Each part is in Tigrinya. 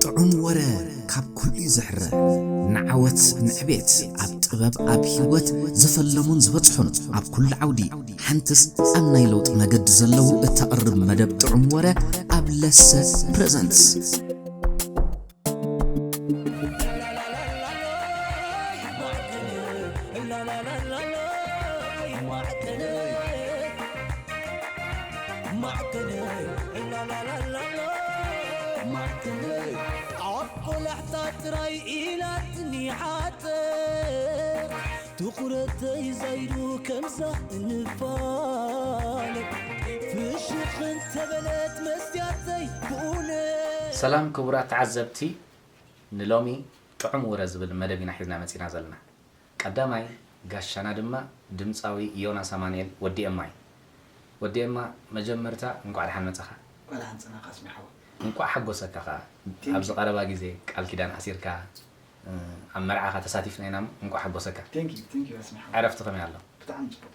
ጥዑም ወረ ካብ ኩሉ እዩ ዝሕረ። ንዓወት ንዕቤት ኣብ ጥበብ ኣብ ህይወት ዝፈለሙን ዝበጽሑን ኣብ ኩሉ ዓውዲ ሓንትስ ኣብ ናይ ለውጢ መገዲ ዘለዉ እተቕርብ መደብ ጥዑም ወረ ኣብ ለሰ ፕረዘንትስ። ማዕከነይ ላላላላላ ማዕከነይ ኣብ ቆላሕታ ጥራይ ኢላትኒ ሓጥር ትኹረተይ ዛይዱ ከምዛ እንፋለጥ ፍሽኽ እንተበለት መስትያተይ ብኡነ ሰላም ክቡራት ተዓዘብቲ፣ ንሎሚ ጥዑም ወረ ዝብል መደብ ኢና ሒዝና መጺና ዘለና። ቀዳማይ ጋሻና ድማ ድምጻዊ ዮናስ ኣማኑኤል ወዲ ኤማ እዩ። ወዲ ኤማ፣ መጀመርታ እንቋዕ ደሓን መጻኻ። እንኳን ደሓን ጸናኻ ኣስሚ ሓወይ። እንቋዕ ሓጎሰካ ከኣ። ኣብዚ ቀረባ ግዜ ቃል ኪዳን ኣሲርካ ኣብ መርዓኻ ተሳቲፍና ኢና፣ እንቋዕ ሓጎሰካ። Thank you, thank you ኣስሚ ሓወይ። ዕረፍቲ ከመይ ኣሎ? ብጣዕሚ ጽቡቕ።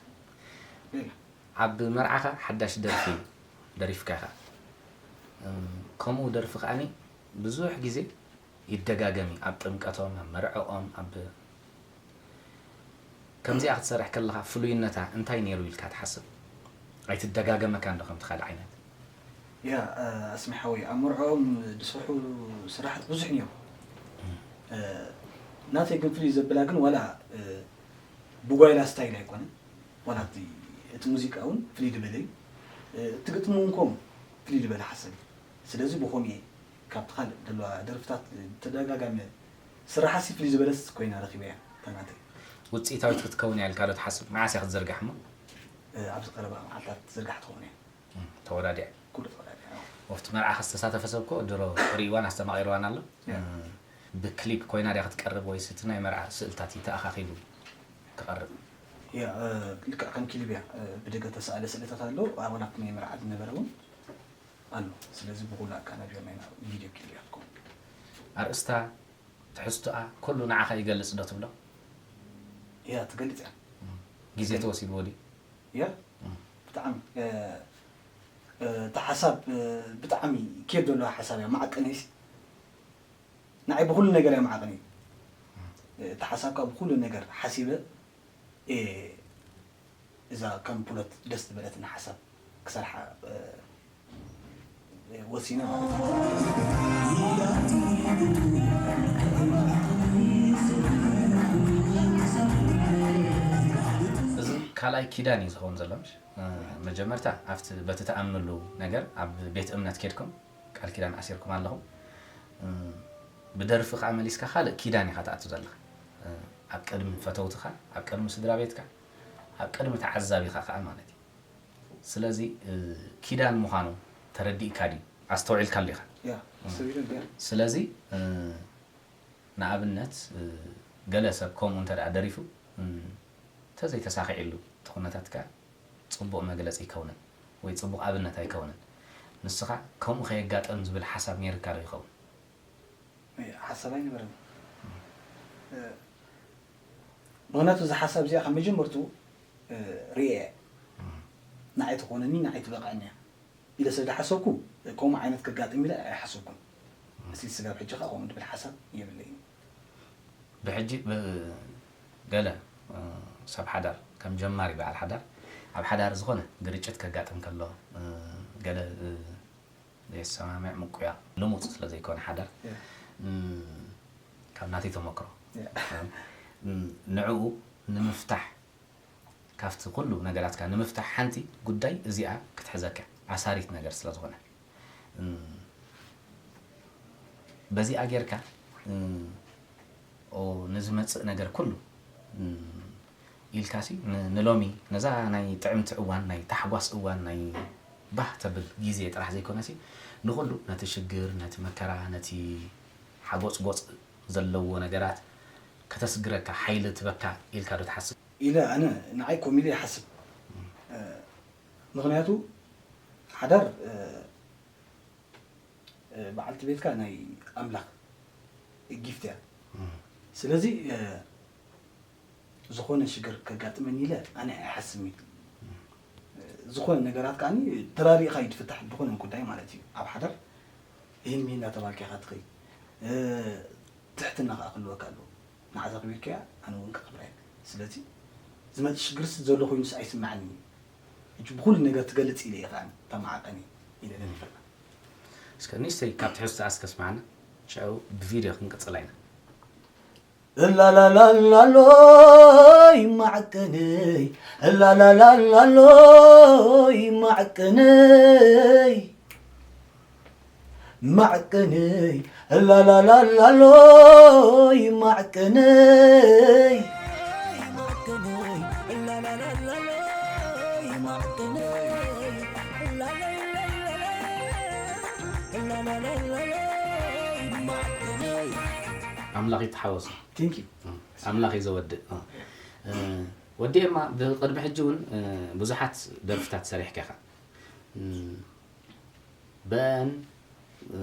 ሌላ ኣብ መርዓኻ ሓዳሽ ደርፊ ደሪፍካ ኢኻ። ከምኡ ደርፊ ከኣኒ ብዙሕ ግዜ ይደጋገም እዩ። ኣብ ጥምቀቶም፣ ኣብ መርዕኦም፣ ኣብ ከምዚኣ ክትሰርሕ ከለኻ ፍሉይነታ እንታይ ነይሩ ኢልካ ትሓስብ? ኣይትደጋገመካን ዶ ከምቲ ካልእ ዓይነት? ያ ኣስሚ ሓወይ ኣብ መርዕኦም ዝሰርሑ ስራሓት ብዙሕ ነይሩ። ናተይ ግን ፍልይ ዘብላ ግን ዋላ ብጓይላ ስታይል ኣይኮነን። ዋላ እቲ ሙዚቃ እውን ፍልይ ዝበለ እዩ። እቲ ግጥሚ እውን ከምኡ ፍልይ ዝበለ ሓሳብ እዩ። ስለዚ ብኸምኡ እየ ካብቲ ካልእ ዘለዋ ደርፍታት ብተደጋጋሚ ስራሓሲ ፍልይ ዝበለት ኮይና ረኺበያ እታ ናተይ። ውፅኢታዊት ክትከውን እያ ኢልካ ዶ ትሓስብ? መዓስ እያ ክትዝርጋሕ እሞ? ኣብዚ ቀረባ መዓልታት ትዝርጋሕ ትኸውን እያ። ተወዳዲዐ ኩሉ ተወዳዲዐ። ወፍቲ መርዓኻ ዝተሳተፈ ሰብ እኮ ድሮ ርእይዋን ኣስተማቒርዋን ኣሎ። ብክሊፕ ኮይና ድያ ክትቀርብ ወይስ እቲ ናይ መርዓ ስእልታት እዩ ተኣኻኺቡ ክቐርብ? ያ ልክዕ ከም ክሊፕ እያ። ብደገ ተሰኣለ ስእልታት ኣሎ። ኣባላት ናይ መርዓ ዝነበረ እውን ኣሎ። ስለዚ ብኹሉ ኣቀናቢርና ኢና ቪድዮ ክሊፕ እያ ትከውን። ኣርእስታ ትሕዝቶኣ ኩሉ ንዓኻ ይገልጽ ዶ ትብሎ? ያ ትገልጽ እያ። ግዜ ተወሲድዎ ድዩ? ያ ብጣዕሚ እታ ሓሳብ ብጣዕሚ ኬፍ ዘለዋ ሓሳብ እያ። ማዕቀነይሲ ንዓይ ብኩሉ ነገር እያ ማዕቀነይ። እታ ሓሳብ ከዓ ብኩሉ ነገር ሓሲበ እየ እዛ ከም ፕሎት ደስ ዝበለትና ሓሳብ ክሰርሓ ወሲነ ማለት እዩ። እዚ ካልኣይ ኪዳን እዩ ዝኸውን ዘሎ ምሽ? መጀመርታ ኣብቲ በቲ ትኣምንሉ ነገር ኣብ ቤት እምነት ኬድኩም ቃል ኪዳን ኣሲርኩም ኣለኹም። ብደርፊ ከዓ መሊስካ ካልእ ኪዳን ኢኻ ትኣቱ ዘለኻ ኣብ ቅድሚ ፈተውትኻ፣ ኣብ ቅድሚ ስድራ ቤትካ፣ ኣብ ቅድሚ ተዓዛቢኻ ከዓ ማለት እዩ። ስለዚ ኪዳን ምዃኑ ተረዲእካ ድዩ? ኣስተውዒልካሉ ኢኻ። ያ ኣስተውዒለ እንዲያ። ስለዚ ንኣብነት ገለ ሰብ ከምኡ እንተ ደኣ ደሪፉ እንተዘይተሳኺዕሉ እቲ ኩነታትካ ጽቡቕ መግለጺ ኣይከውንን ወይ ጽቡቕ ኣብነት ኣይከውንን። ንስኻ ከምኡ ከየጋጥም ዝብል ሓሳብ ነይርካ ዶ ይኸውን? ሓሳብ ኣይነበረን። ምኽንያቱ እዚ ሓሳብ እዚኣ ካብ መጀመርትኡ ርእየ ንዓይ ትኾነኒ ንዓይ ትበቕዐኒ እያ ኢለ ስለ ዝሓሰብኩ ከምኡ ዓይነት ከጋጥም ኢለ ኣይሓሰብኩን። እስቲ ስጋብ ሕጂ ከዓ ከምኡ ድብል ሓሳብ የብለይን። ብሕጂ ገለ ሰብ ሓዳር ከም ጀማሪ በዓል ሓዳር ኣብ ሓዳር ዝኾነ ግርጭት ከጋጥም ከሎ ገለ ዘይሰማምዕ ምቁያ ልሙፅ ስለ ዘይኮነ ሓዳር ካብ ናተይ ተመክሮ ንዕኡ ንምፍታሕ ካብቲ ኩሉ ነገራትካ ንምፍታሕ ሓንቲ ጉዳይ እዚኣ ክትሕዘካ ኣሳሪት ነገር ስለ ዝኾነ በዚኣ ጌርካ ንዝመፅእ ነገር ኩሉ ኢልካሲ ንሎሚ ነዛ ናይ ጥዕምቲ እዋን ናይ ታሕጓስ እዋን ናይ ባህ ተብል ግዜ ጥራሕ ዘይኮነሲ ንኹሉ ነቲ ሽግር ነቲ መከራ ነቲ ሓጎፅጎፅ ዘለዎ ነገራት ከተስግረካ ሓይሊ ትበካ ኢልካ ዶ ትሓስብ? ኢለ ኣነ ንዓይ ኮሚለ ይሓስብ። ምኽንያቱ ሓዳር በዓልቲ ቤትካ ናይ ኣምላኽ ጊፍት እያ። ስለዚ ዝኾነ ሽግር ከጋጥመኒ ኢለ ኣነ ኣይሓስብን። ዝኾነ ነገራት ከዓኒ ተራሪእኻ እዩ ትፍታሕ ዝኾነ ጉዳይ ማለት እዩ። ኣብ ሓዳር ይህን ሚህን እናተባልካ ኢኻ ትኸይድ። እ፣ ትሕትና ከኣ ክህልወካ ኣለዎ። ንዓዛ ኣኽቢርካያ ኣነ እውን ከኽብራ እየ። ስለዚ ዝመጽእ ሽግርስ ዘሎ ኮይኑስ ኣይስምዓንን እዩ። ሕጂ ብኹሉ ነገር ትገልጽ ኢለ እየ ከዓኒ እታ መዓቀኒ ኢለ ደሪፈላ። እስከ ንእሽተይ ካብ ትሕዝቶ ኣስከስማዕና ሽዑ ብቪድዮ ክንቅጽላ ኢና። እላላላላሎይ ማዕቀነይ እላላላላሎይ ማዕቀነይ ማዕቀነይ እላላላላሎይ ማዕቀነይ ኣምላኽ ይተሓወሶ። Thank you። ኣምላኽ እዩ ዘወድእ። እ፣ ወዲ ኤማ ብቅድሚ ሕጂ እውን እ፣ ብዙሓት ደርፍታት ሰሪሕካ ኢኻ። እ፣ በን እ፣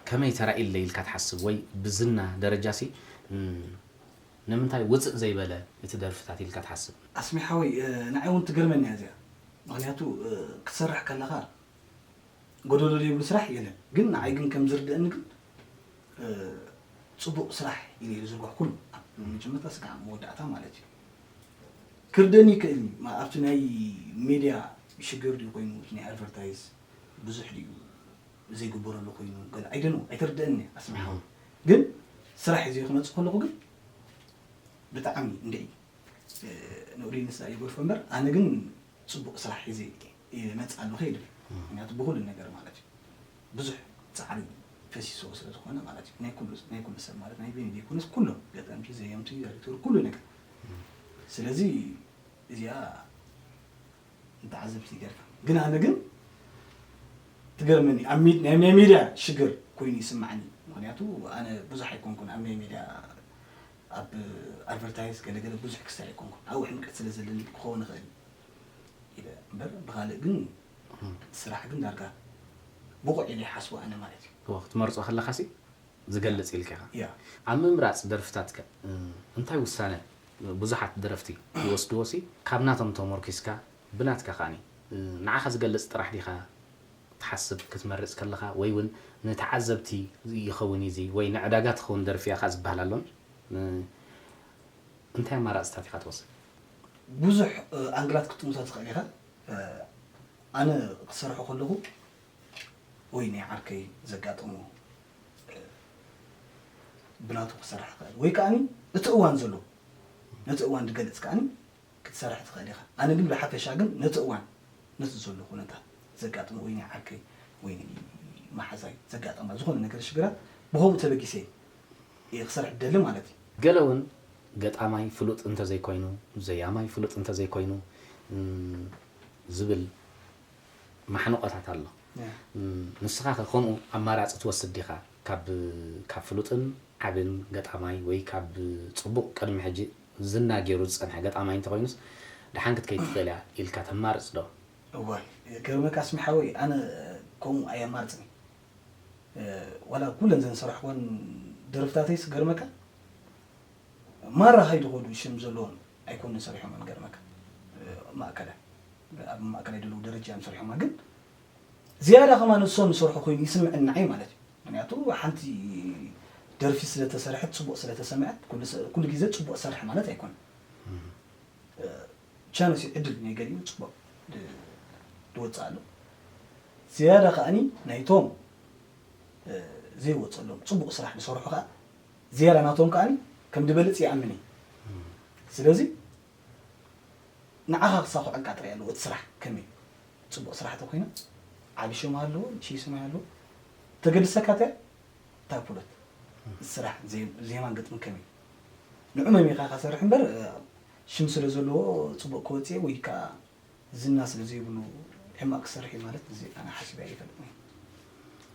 ከመይ ተራኢለ ኢልካ ትሓስብ ወይ ብዝና ደረጃ ሲ እ፣ ንምንታይ ውፅእ ዘይበለ እቲ ደርፍታት ኢልካ ትሓስብ? ኣስሚ ሓወይ እ፣ ንዓይ እውን ትገርመኒ እያ እዚኣ። ምክንያቱ እ፣ ክትሰርሕ ከለኻ ጎደሎ ዘይብሉ ስራሕ የለን። ግን ንዓይ ግን ከም ዝርደአኒ ግን እ፣ ፅቡቅ ስራሕ ኢለ ዝርጓሕ ኩሉ ኣብ መጀመርታ ስጋዕ መወዳእታ ማለት እዩ። ክርደኒ ይክእል እዩ። ማ- ኣብቲ ናይ ሜድያ ሽግር ድዩ ኮይኑ እቲ ናይ ኣድቨርታይዝ ብዙሕ ድዩ ዘይግበረሉ ኮይኑ ገለ ኣይደን ኣይተርደአኒ ኣስምሓ ግን ስራሕ እዚ ክመፅእ ከለኹ ግን ብጣዕሚ እንድዒ ንኡሪ ንሳ ይጎድፎ እምበር ኣነ ግን ፅቡቅ ስራሕ ሒዘ ይመፅእ ኣለኹ ይብል ምክንያቱ ብኩሉ ነገር ማለት እዩ ብዙሕ ፃዕሪ ፈሲሶ ስለ ዝኾነ ማለት እዩ ናይ ኩሉ ናይ ኩሉ ሰብ ማለት ናይ ቤኒ ዘይኮነስ ኩሎም ገጠምቲ ዘየምቲ ዳይሬክተር ኩሉ ነገር ስለዚ እዚኣ ንተዓዘብቲ ይገርም ግን ኣነ ግን ትገርመኒ ኣብ ሚድ- ናይ ናይ ሚድያ ሽግር ኮይኑ ይስማዓኒ ምክንያቱ ኣነ ብዙሕ ኣይኮንኩን ኣብ ናይ ሚድያ ኣብ ኣድቨርታይዝ ገለገለ ብዙሕ ክሳይ ኣይኮንኩን ኣብኡ ሕምቀት ስለ ዘለኒ ክኸውን ይኽእል ኢለ እምበር ብኻልእ ግን ስራሕ ግን ዳርጋ ብቑዕ ኢለ ይሓስቦ ኣነ ማለት እዩ እዋ ክትመርጾ ከለኻሲ ዝገልጽ ኢልካ ኢኻ። ያ ኣብ ምምራጽ ደርፍታትከ እንታይ ውሳነ ብዙሓት ደረፍቲ ይወስድዎ ሲ ካብ ናቶም ተሞርኪስካ ብናትካ ከኣኒ ንዓኻ ዝገልጽ ጥራሕ ዲኻ ትሓስብ ክትመርጽ ከለኻ ወይ እውን ንተዓዘብቲ ይኸውን እዚ ወይ ንዕዳጋ ትኸውን ደርፊ እያ ከኣ ዝበሃል ኣሎን እንታይ ኣማራጽታት ኢኻ ትወስድ? ብዙሕ ኣንግላት ክትጥምቶ ትኽእል ኢኻ። ኣነ ክሰርሖ ከለኹ ወይ ናይ ዓርከይ ዘጋጠሞ ብናቱ ክሰርሕ ይኽእል ወይ ከዓኒ እቲ እዋን ዘሎ ነቲ እዋን ዝገልፅ ከዓኒ ክትሰርሕ ትኽእል ኢኻ ኣነ ግን ብሓፈሻ ግን ነቲ እዋን ነቲ ዘሎ ኩነታት ዘጋጥሞ ወይ ናይ ዓርከይ ወይ ናይ መሓዛይ ዘጋጠማ ዝኾነ ነገር ሽግራት ብኸምኡ ተበጊሰ እየ ክሰርሕ ደሊ ማለት እዩ ገለ እውን ገጣማይ ፍሉጥ እንተዘይኮይኑ ዘያማይ ፍሉጥ እንተዘይኮይኑ ዝብል ማሕንቆታት ኣሎ። ንስኻ ከ ከምኡ ኣማራፂ ትወስድ ዲኻ? ካብ ካብ ፍሉጥን ዓብን ገጣማይ ወይ ካብ ፅቡቕ ቅድሚ ሕጂ ዝና ገይሩ ዝፀንሐ ገጣማይ እንተኾይኑስ ደሓን ክትከይድ ትኽእል እያ ኢልካ ተማርፅ ዶ? እዋይ ገርመካ ኣስሚ ሓወይ ኣነ ከምኡ ኣየማርፅን ዋላ ኩለን ዘን ዝሰርሕወን ደርፍታተይስ ገርመካ ማራ ሃይዲ ኮዱ ሽም ዘለዎም ኣይኮኑን ሰሪሖም ገርመካ ማእከላይ ኣብ ማእከላይ ዘለዉ ደረጃ እዮም ሰሪሖማ ግን ዝያዳ ከማን ንሶም ዝሰርሑ ኮይኑ ይስምዕኒ ንዓይ ማለት እዩ ምክንያቱ ሓንቲ ደርፊ ስለተሰርሐት ፅቡቅ ስለተሰምዐት ኩሉ ግዜ ፅቡቅ ሰርሕ ማለት ኣይኮነን ቻንስ እዩ ዕድል ናይ ገሊኡ ፅቡቅ ዝወፅእ ኣሎ ዝያዳ ከዓኒ ናይቶም ዘይወፀሎም ፅቡቅ ስራሕ ዝሰርሑ ከዓ ዝያዳ ናቶም ከዓኒ ከም ዝበልፅ ይኣምን እየ ስለዚ ንዓኻ ክሳኹዐካ ጥራይ ኣለዎ እቲ ስራሕ ከመይ ፅቡቅ ስራሕ ተኮይና ዓቢ ሽም ኣለዎ ንእሽይ ስም ኣለዎ ተገድሰካ ተ ታፕሎት ስራሕ ዜማን ግጥምን ከመይ ንዑ መሚኻ ኢኻ ሰርሕ እምበር ሽም ስለ ዘለዎ ፅቡቅ ክወፅእ ወይ ከዓ ዝና ስለ ዘይብሉ ሕማቅ ክሰርሕ እዩ ማለት እዚ ኣነ ሓሲበ ኣይፈልጥን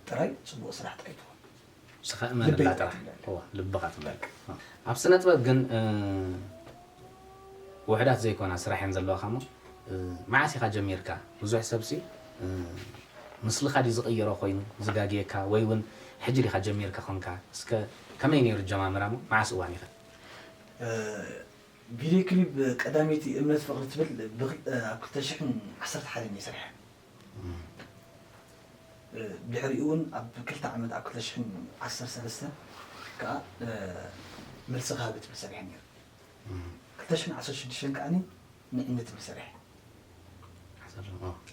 ጥራይ ፅቡቅ ስራሕ ጥራይ ትኾን ንስኻ እመነላ ጥራሕ እዋ ልብኻ ትመልክ ኣብ ስነ ጥበብ ግን ውሕዳት ዘይኮና ስራሕ እየን ዘለዋኻ እሞ መዓስ ኢኻ ጀሚርካ ብዙሕ ሰብሲ ምስልኻ ድዩ ዝቕይሮ ኮይኑ ዝጋግየካ ወይ እውን ሕጂ ዲኻ ጀሚርካ ኾንካ እስከ ከመይ ነይሩ ኣጀማምራ እሞ መዓስ እዋን ኢኸ ቪድዮ ክሊፕ ቀዳመይቲ እምነት ፍቕሪ ትብል ብክል- ኣብ ክልተ ሽሕን ዓሰርተ ሓደን እየ ሰሪሐ። ድሕሪኡ እውን ኣብ ክልተ ዓመት ኣብ ክልተ ሽሕን ዓሰርተ ሰለስተን ከዓ መልሲ ክሃብ ትብል ሰሪሐ ነይረ። ክልተ ሽሕን ዓሰርተ ሽዱሽተን ከዓኒ ንዕነት ትብል ሰሪሐ።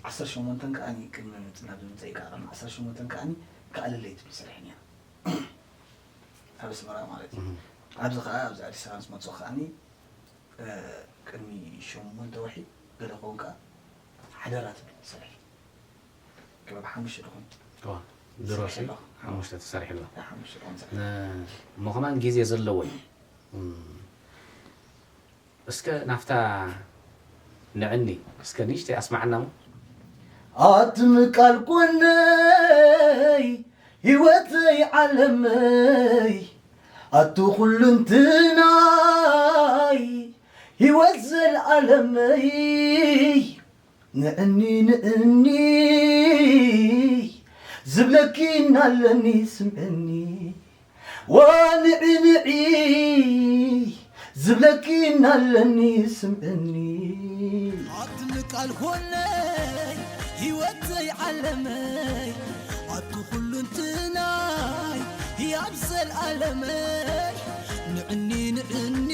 ዓሰርተ ሸሞንተን ከዓኒ ቅድሚ ምፅና ብምፀኢ ከዓ ቅድሚ ዓሰርተ ሸሞንተን ከዓኒ ከኣልለይ ትብል ሰሪሐ ነይረ። ኣብ ኣስመራ ማለት እዩ። ኣብዚ ከዓ ኣብዚ ኣዲስ ኣበባ ምስ መፅኡ ከዓኒ ቅድሚ ሸሞንተ ወርሒ ገለ ክኸውን ከዓ ሓደራ ትብል ሰሪሐ። ከባቢ ሓሙሽተ ድኹን እዋ፣ ድሮ ሲ ሓሙሽተ ተሰሪሕላ። ሓሙሽተ ድኹን ሰሪሐ። እሞ ከማን ግዜ ዘለዎ እዩ። እስከ ናፍታ ንዕኒ እስከ ንእሽተይ ኣስማዓና እሞ። ኣትም ቃል ኮነይ ህይወተይ ዓለመይ ኣቱ ኩሉ እንትናይ ህይወት ዘለዓለመይ ንዕኒ ንዕኒ ዝብለኪ እናለኒ ስምዕኒ ወንዒ ንዒ ዝብለኪ እናለኒ ስምዕኒ ኣትም ቃል ኮነይ ህይወተይ ዓለመይ ኣቱ ኩሉ እንትናይ ህያብ ዘለዓለመይ ንዕኒ ንዕኒ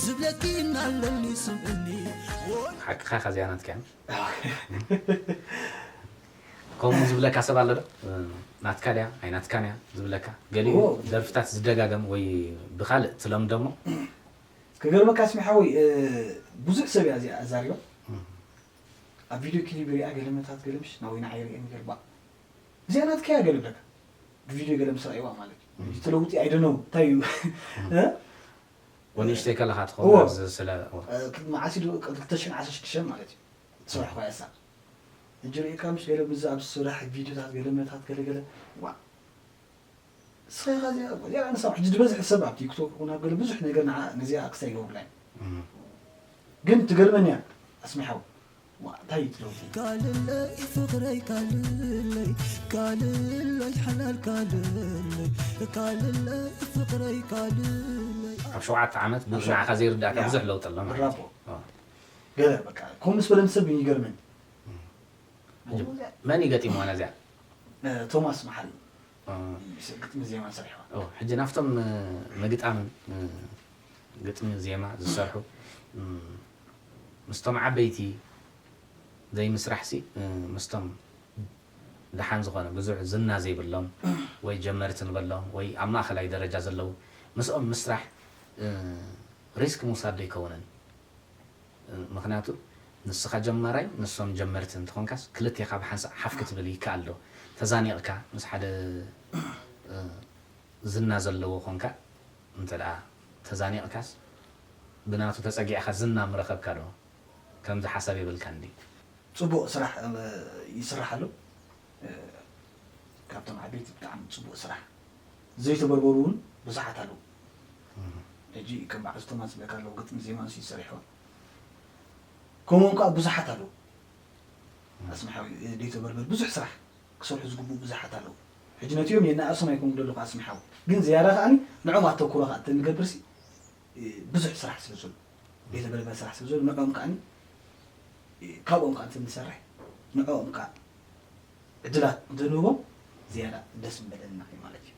ዝብለኪ እናለኒ ስምዕኒ ሓቅኻ ከዚኣ ናትካ ከምኡ ዝብለካ ሰብ ኣሎ ዶ? ናትካ ድያ ኣይናትካን እያ ዝብለካ? ገሊኡ ደርፍታት ዝደጋገም ወይ ብኻልእ ትለምዶ እሞ ክገርመካ ስሚ ሓወይ ብዙሕ ሰብ እያ እዚኣ ኣዛሪባ ኣብ ቪድዮ ክሊፕ ሪኣ ገለ መታት ገለ ምሽ ናወይና ዓይርኤን ገለ ባ እዚኣ ናትካ እያ ገለ ብለካ ብቪድዮ ገለ ምስ ረኣይዋ ማለት እዩ ተለውጢ ኣይደነው እንታይ እዩ ወንእሽተይ ከለኻ ትኸውን ኣብዚ ስለ መዓስ ዶ ክልተ ሽሕን ዓሰርተ ሽዱሽተን ማለት እዩ ዝሰርሕኳ እያ እሳ ሕጂ ርኢካ ምስ ገለ ብዚ ኣብ ስራሕ ቪድዮታት ገለ መታት ገለ ገለ ዋ ስኻ ዚኣ ዚኣ ንሳ ሕጂ ዝበዝሕ ሰብ ኣብ ቲክቶክ ይኹን ኣብ ገለ ብዙሕ ነገር ንዓ ነዚኣ ክሳይ ይገብርላ እዩ ግን ትገርመኒ እያ ኣስሚሓው ዋ እንታይ እዩ ትለውቲ ካልለይ ፍቕረይ ካልለይ ካልለይ ሓላል ካልለይ ካልለይ ፍቕረይ ካልለይ ኣብ ሸውዓተ ዓመት ብዙሕ ንዓኻ ዘይርዳእካ ብዙሕ ለውጢ ኣሎ ማለት እዩ ገለ በቃ ከምኡ ምስ በለኒ ሰብ ይገርመኒ መን እዩ ገጢምዋ ነዚኣ ቶማስ መሓሪ ግጥሚ ዜማ ሰሪሕዋ ሕጂ ናፍቶም ምግጣምን ግጥሚ ዜማ ዝሰርሑ ምስቶም ዓበይቲ ዘይምስራሕ ሲ ምስቶም ደሓን ዝኾነ ብዙሕ ዝና ዘይብሎም ወይ ጀመርቲ ንበሎም ወይ ኣብ ማእኸላይ ደረጃ ዘለዉ ምስኦም ምስራሕ ሪስክ ምውሳድ ዶ ይከውንን? ምኽንያቱ ንስኻ ጀማራይ ንሶም ጀመርቲ እንትኾንካስ ክልቴኻ ብሓንሳእ ሓፍ ክትብል ይከኣል ዶ? ተዛኒቕካ ምስ ሓደ ዝና ዘለዎ ኾንካ እንተ ደኣ ተዛኒቕካስ ብናቱ ተጸጊዕኻ ዝና ምረኸብካ ዶ? ከምዚ ሓሳብ የብልካን ድዩ? ጽቡቕ ስራሕ ይስራሕ ኣሎ። ካብቶም ዓበይቲ ብጣዕሚ ጽቡቕ ስራሕ ዘይተበርበሩ እውን ብዙሓት ኣለዉ። ሕጂ ከም በዓል ቶማስ ዝብለካ ኣለዉ ግጥሚ ዜማ ንሱ ይሰርሕዋ። ከምኡውን ከዓ ብዙሓት ኣለዉ። ኣስመሓዊ ዘይተበርበር ብዙሕ ስራሕ ክሰርሑ ዝግብኡ ብዙሓት ኣለዉ። ሕጂ ነቲኦም የናእሶም ኣይኮኑ ዘለኹ ኣስመሓዊ ግን ዝያዳ ከዓኒ ንዕኦም ኣተኩሮ ከዓ እንተንገብርሲ ብዙሕ ስራሕ ስለ ዘሎ ቤተ በርበረ ስራሕ ስለ ዘሎ ንዕኦም ከዓ ካብኦም ከዓ እንትንሰርሕ ንዕኦም ከዓ ዕድላት እንተንህቦም ዝያዳ ደስ ምበለና እዩ ማለት እዩ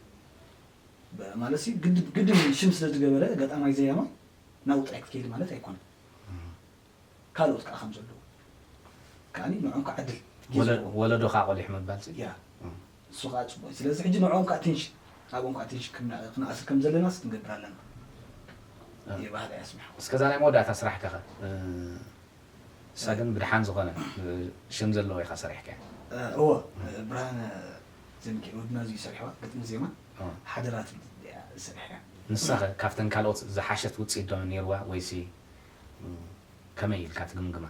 ማለት ሲ ግድን ሽም ስለ ዝገበረ ገጣማይ ዘያማይ ናብኡ ጥራይ ክትከይድ ማለት ኣይኮነን ካልኦት ከዓ ከም ዘለዉ ከዓ ንዕኦም ከዓ ዕድል ወለዶ ከዓ ቆሊሕ ምባል ያ እሱ ከዓ ፅቡቅ ስለዚ ሕጂ ንዕኦም ከዓ ቴንሽን ኣብኦም ከዓ ቴንሽን ክንኣስር ከም ዘለናስ ክንገብር ኣለና ይባህል ኣያ ስምሓ እስከዛ ናይ መወዳእታ ስራሕ ከኸ እሳ ግን ብድሓን ዝኾነ ሽም ዘለዎ ኢኻ ሰሪሕካ እዎ ብርሃነ ዘሚካኤል ወድና እዚ ሰሪሕዋ ግጥሚ ዜማ ሓደራት ሰሪሕያ ንሳኸ ካብተን ካልኦት ዝሓሸት ውፅኢት ዶ ነይርዋ ወይሲ ከመይ ኢልካ ትግምግማ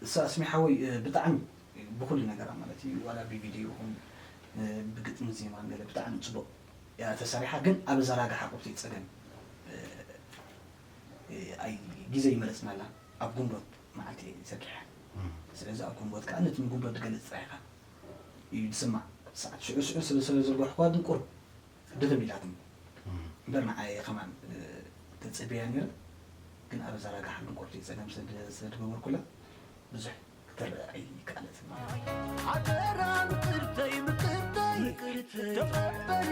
እሳ ኣስሚ ሓወይ ብጣዕሚ ብኩሉ ነገራ ማለት እዩ ዋላ ብቪድዮ ይኹን ብግጥሚ ዜማን ገለ ብጣዕሚ ፅቡቅ እያ ተሰሪሓ ግን ኣብ ዘራግሓ ቁብቲ ፀገም ኣይ ግዜ ይመለፅናላ ኣብ ጉንበት መዓልቲ ዘርጊሐ ስለዚ ኣብ ጉንበት ከዓ ነቲ ንጉንበት ዝገልፅ ጥራይ ኢኻ እዩ ዝስማዕ ሰዓት ሽዑ ሽዑ ስለ ስለ ዘርጓሕኳ ድንቁር ድኽም ኢላትኒ እምበር ንዓየ ከማን ተጸቢያ ነይረ። ግን ኣብ ኣዘራርሓ ግን ቁርዲ ጸገም ስለ ዝገበርኩላ ብዙሕ ክትረአ ኣይከኣለትን ማለት እዩ። ሓደራ ምቅርተይ፣ ምቅርተይ፣ ምቅርተይ፣ ተቐበል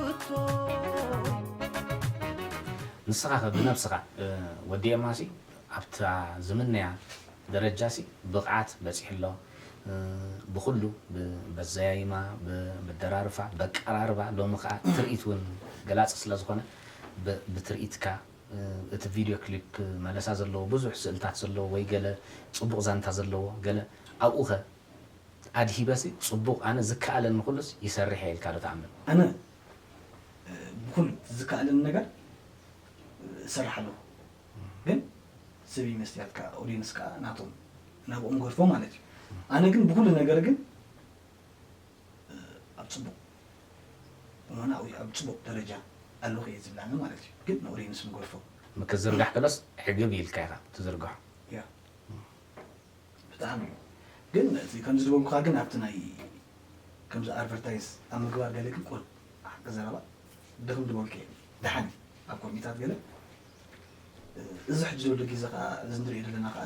ሕቶ። ንስኻ ኸ ብነብስኻ፣ እ፣ ወዲ ኤማሲ ኣብታ ዝምነያ ደረጃሲ ብቕዓት በጺሑ ኣሎ። እ፣ ብኹሉ፣ ብ-፣ በዘያይማ፣ ብ-፣ ብደራርፋ፣ በቀራርባ፣ ሎሚ ኸኣ ትርኢት እውን ገላጺ ስለ ዝኾነ፣ ብ-፣ ብትርኢትካ፣ እ፣ እቲ ቪድዮ ክሊፕ መለሳ ዘለዎ፣ ብዙሕ ስእልታት ዘለዎ ወይ ገለ ጽቡቕ ዛንታ ዘለዎ፣ ገለ ኣብኡ ኸ ኣድሂበሲ ጽቡቕ፣ ኣነ ዝከኣለኒ ኩሉስ ይሰርሕ እየ ኢልካ ዶ ትኣምን? ኣነ፣ እ፣ ብኹሉ ዝከኣለኒ ነገር፣ እ፣ እሰርሕ ኣለኹ። ግን ሰብ እዩ መስትያት ከኣ፣ ኦድየንስ ከኣ ናቶም፣ ናብኦም ገድፎ ማለት እዩ። ኣነ ግን ብኹሉ ነገር ግን፣ እ፣ ኣብ ጽቡቕ ቁመና ወይ ኣብ ጽቡቕ ደረጃ ኣለኹ እየ ዝብላኒ ማለት እዩ። ግን ንኦድየንስ ምገድፎ። ምክዝርጋሕ ከሎስ ሕግብ ኢልካ ኢኻ ትዝርግሖ። ያ። ብጣዕሚ እዩ። ግን እቲ ከምዚ ዝበልኩኻ ግን ኣብቲ ናይ ከምዚ ኣድቨርታይዝ ኣብ ምግባር ገለ ግን ቁሩብ ሓቂ ዘረባ ድኽም ዝበልኩ እየ። ደሓን እዩ። ኣብ ኮሚታት ገለ፣ እዚ ሕጂ ዘሎ ግዜ ከኣ እዚ ንሪኦ ዘለና ከኣ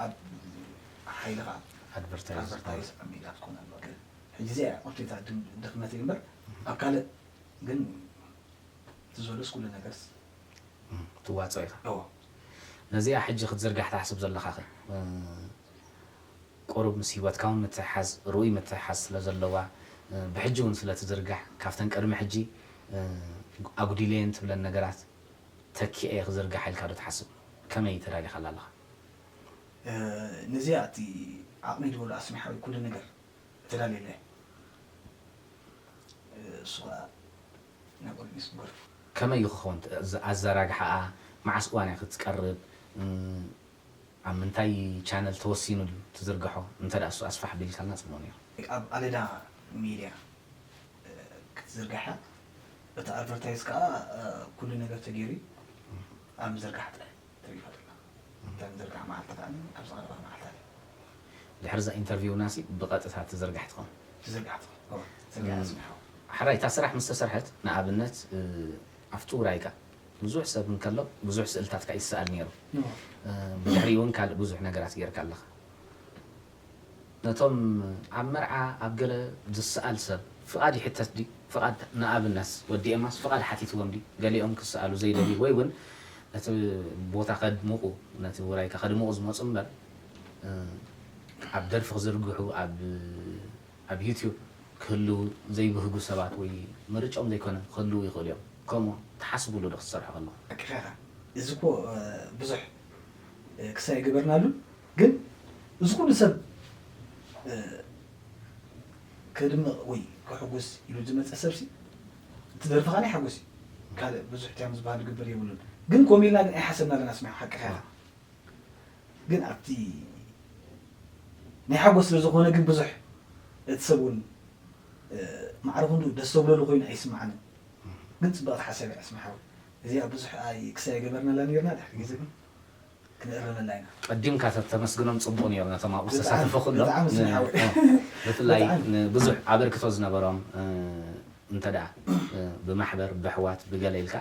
ኣብ ሓይሊ ከኣ ኣድቨርታይዝ ኣድቨርታይዝ ኣብ ሚድያ ክትኮን ኣለዋ። ግን ሕጂ እዚኣ እያ ቁርቲታ ድም-፣ ድኽመተይ እምበር ኣብ ካልእ ግን እቲ ዘሎስ ኩሉ ነገርስ እም፣ ትዋጾ ኢኻ። እዎ። ነዚኣ ሕጂ ክትዝርጋሕ ትሓስብ ዘለኻኸ? እ፣ ቁሩብ ምስ ህይወትካ እውን ምትሕሓዝ፣ ርኡይ ምትሕሓዝ ስለ ዘለዋ፣ እ፣ ብሕጂ እውን ስለ ትዝርጋሕ፣ ካብተን ቅድሚ ሕጂ፣ እ፣ ኣጉዲለየን ትብለን ነገራት ተኪኤ ክዝርጋሕ ኢልካ ዶ ትሓስብ? ከመይ ተዳሊኻላ ኣለኻ? እ፣ ነዚኣ እቲ ዓቕሚ ዝበሎ ኣስሚሓዊ ኩሉ ነገር ተዳልየለ። እሱ ኸኣ ናብ ኦዲየንስ ንገድፎ። ከመይ እዩ ክኸውን? እዚ ኣዘራግሓኣ መዓስ እዋን እያ ክትቀርብ? እም፣ ኣብ ምንታይ ቻነል ተወሲኑ ድዩ ትዝርግሖ? እንተ ደኣ እሱ ኣስፋሕ ኣቢልካልና ጽቡቕ ነይሩ። ኣብ ኣለዳ ሚድያ፣ እ፣ ክትዝርግሓ፣ እቲ ኣድቨርታይዝ ከኣ፣ እ፣ ኩሉ ነገር ተገይሩ እዩ። ኣብ ምዝርጋሕ ጥራይ ተሪፋ ዘላ። እታ ንዝርግሓ መዓልቲ ከኣ ኣብ ዝቐረባ መዓልታት እያ። ድሕሪ እዛ ኢንተርቪውናሲ ብቐጥታ ትዝርጋሕ ትኸውን? ትዝርጋሕ ትኸውን። እወ፣ ትዝርጋሕ እም፣ ኣስሚሓ። ሕራይ፣ እታ ስራሕ ምስ ተሰርሐት፣ ንኣብነት፣ እ፣ ኣብቲ ውራይካ ብዙሕ ሰብ እንከሎ፣ ብዙሕ ስእልታትካ ይሰኣል ነይሩ። እወ። እ፣ ብድሕሪኡ እውን ካልእ ብዙሕ ነገራት ጌርካ ኣለኻ። ነቶም ኣብ መርዓ፣ ኣብ ገለ ዝሰኣል ሰብ ፍቓድ ይሕተት ድዩ? ፍቓድ፣ ንኣብነት፣ ወዲ ኤማስ ፍቓድ ሓቲትዎም ድዩ? ገሊኦም ክሰኣሉ ዘይደልዩ፣ ወይ እውን ነቲ ቦታ ከድምቑ፣ ነቲ ውራይካ ከድምቑ ዝመጹ እምበር፣ እ፣ ኣብ ደርፊ ክዝርግሑ፣ ኣብ፣ ኣብ ዩትዩብ ክህልዉ ዘይብህጉ ሰባት ወይ ምርጫኦም ዘይኮነ ክህልዉ ይኽእሉ እዮም። ከምኡ ትሓስብሉ ዶ ክትሰርሑ ከለኹም? ሓቅኻ ኢኻ። እዚ እኮ፣ እ፣ ብዙሕ፣ እ፣ ክሳይ ኣይገበርናሉን፣ ግን እዚ ኩሉ ሰብ፣ እ፣ ከድምቕ ወይ ከሕጉስ ኢሉ ዝመጸ ሰብሲ፣ እቲ ደርፊ ኸኣ ናይ ሓጎስ እዩ። ካልእ ብዙሕ ትያም ዝበሃል ክግበር የብሉን። ግን ከምኡ ኢልና ግን ኣይሓሰብናሉን ኣስሚዑ፣ ሓቅኻ ኢኻ። ግን ኣብቲ ናይ ሓጎስ ስለ ዝኾነ ግን ብዙሕ እቲ ሰብ እውን፣ እ፣ ማዕረ ክንዱ ደስ ተብለሉ ኮይኑ ኣይስምዓንን። ግን ጽብቕቲ ሓሳብ እያ ኣስሚሓዊ። እዚኣ ብዙሕ ኣይ-፣ ክሳይ ኣይገበርናላ ነይርና፣ ድሕሪ ግዜ ግን ክንእረመላ ኢና። ቀዲምካ ተተመስግኖም ጽቡቕ ነይሩ፣ ነቶም ኣብኡ ብጣዕሚ፣ ዝተሳተፉ ኩሎም። ብጣዕሚ ን-፣ ስምሓዊ። እ፣ ብፍላይ ብጣዕሚ። ንብዙሕ ኣበርክቶ ዝነበሮም፣ እ፣ እንተ ደኣ፣ እ፣ ብማሕበር፣ ብኣሕዋት፣ ብገለ ኢልካ፣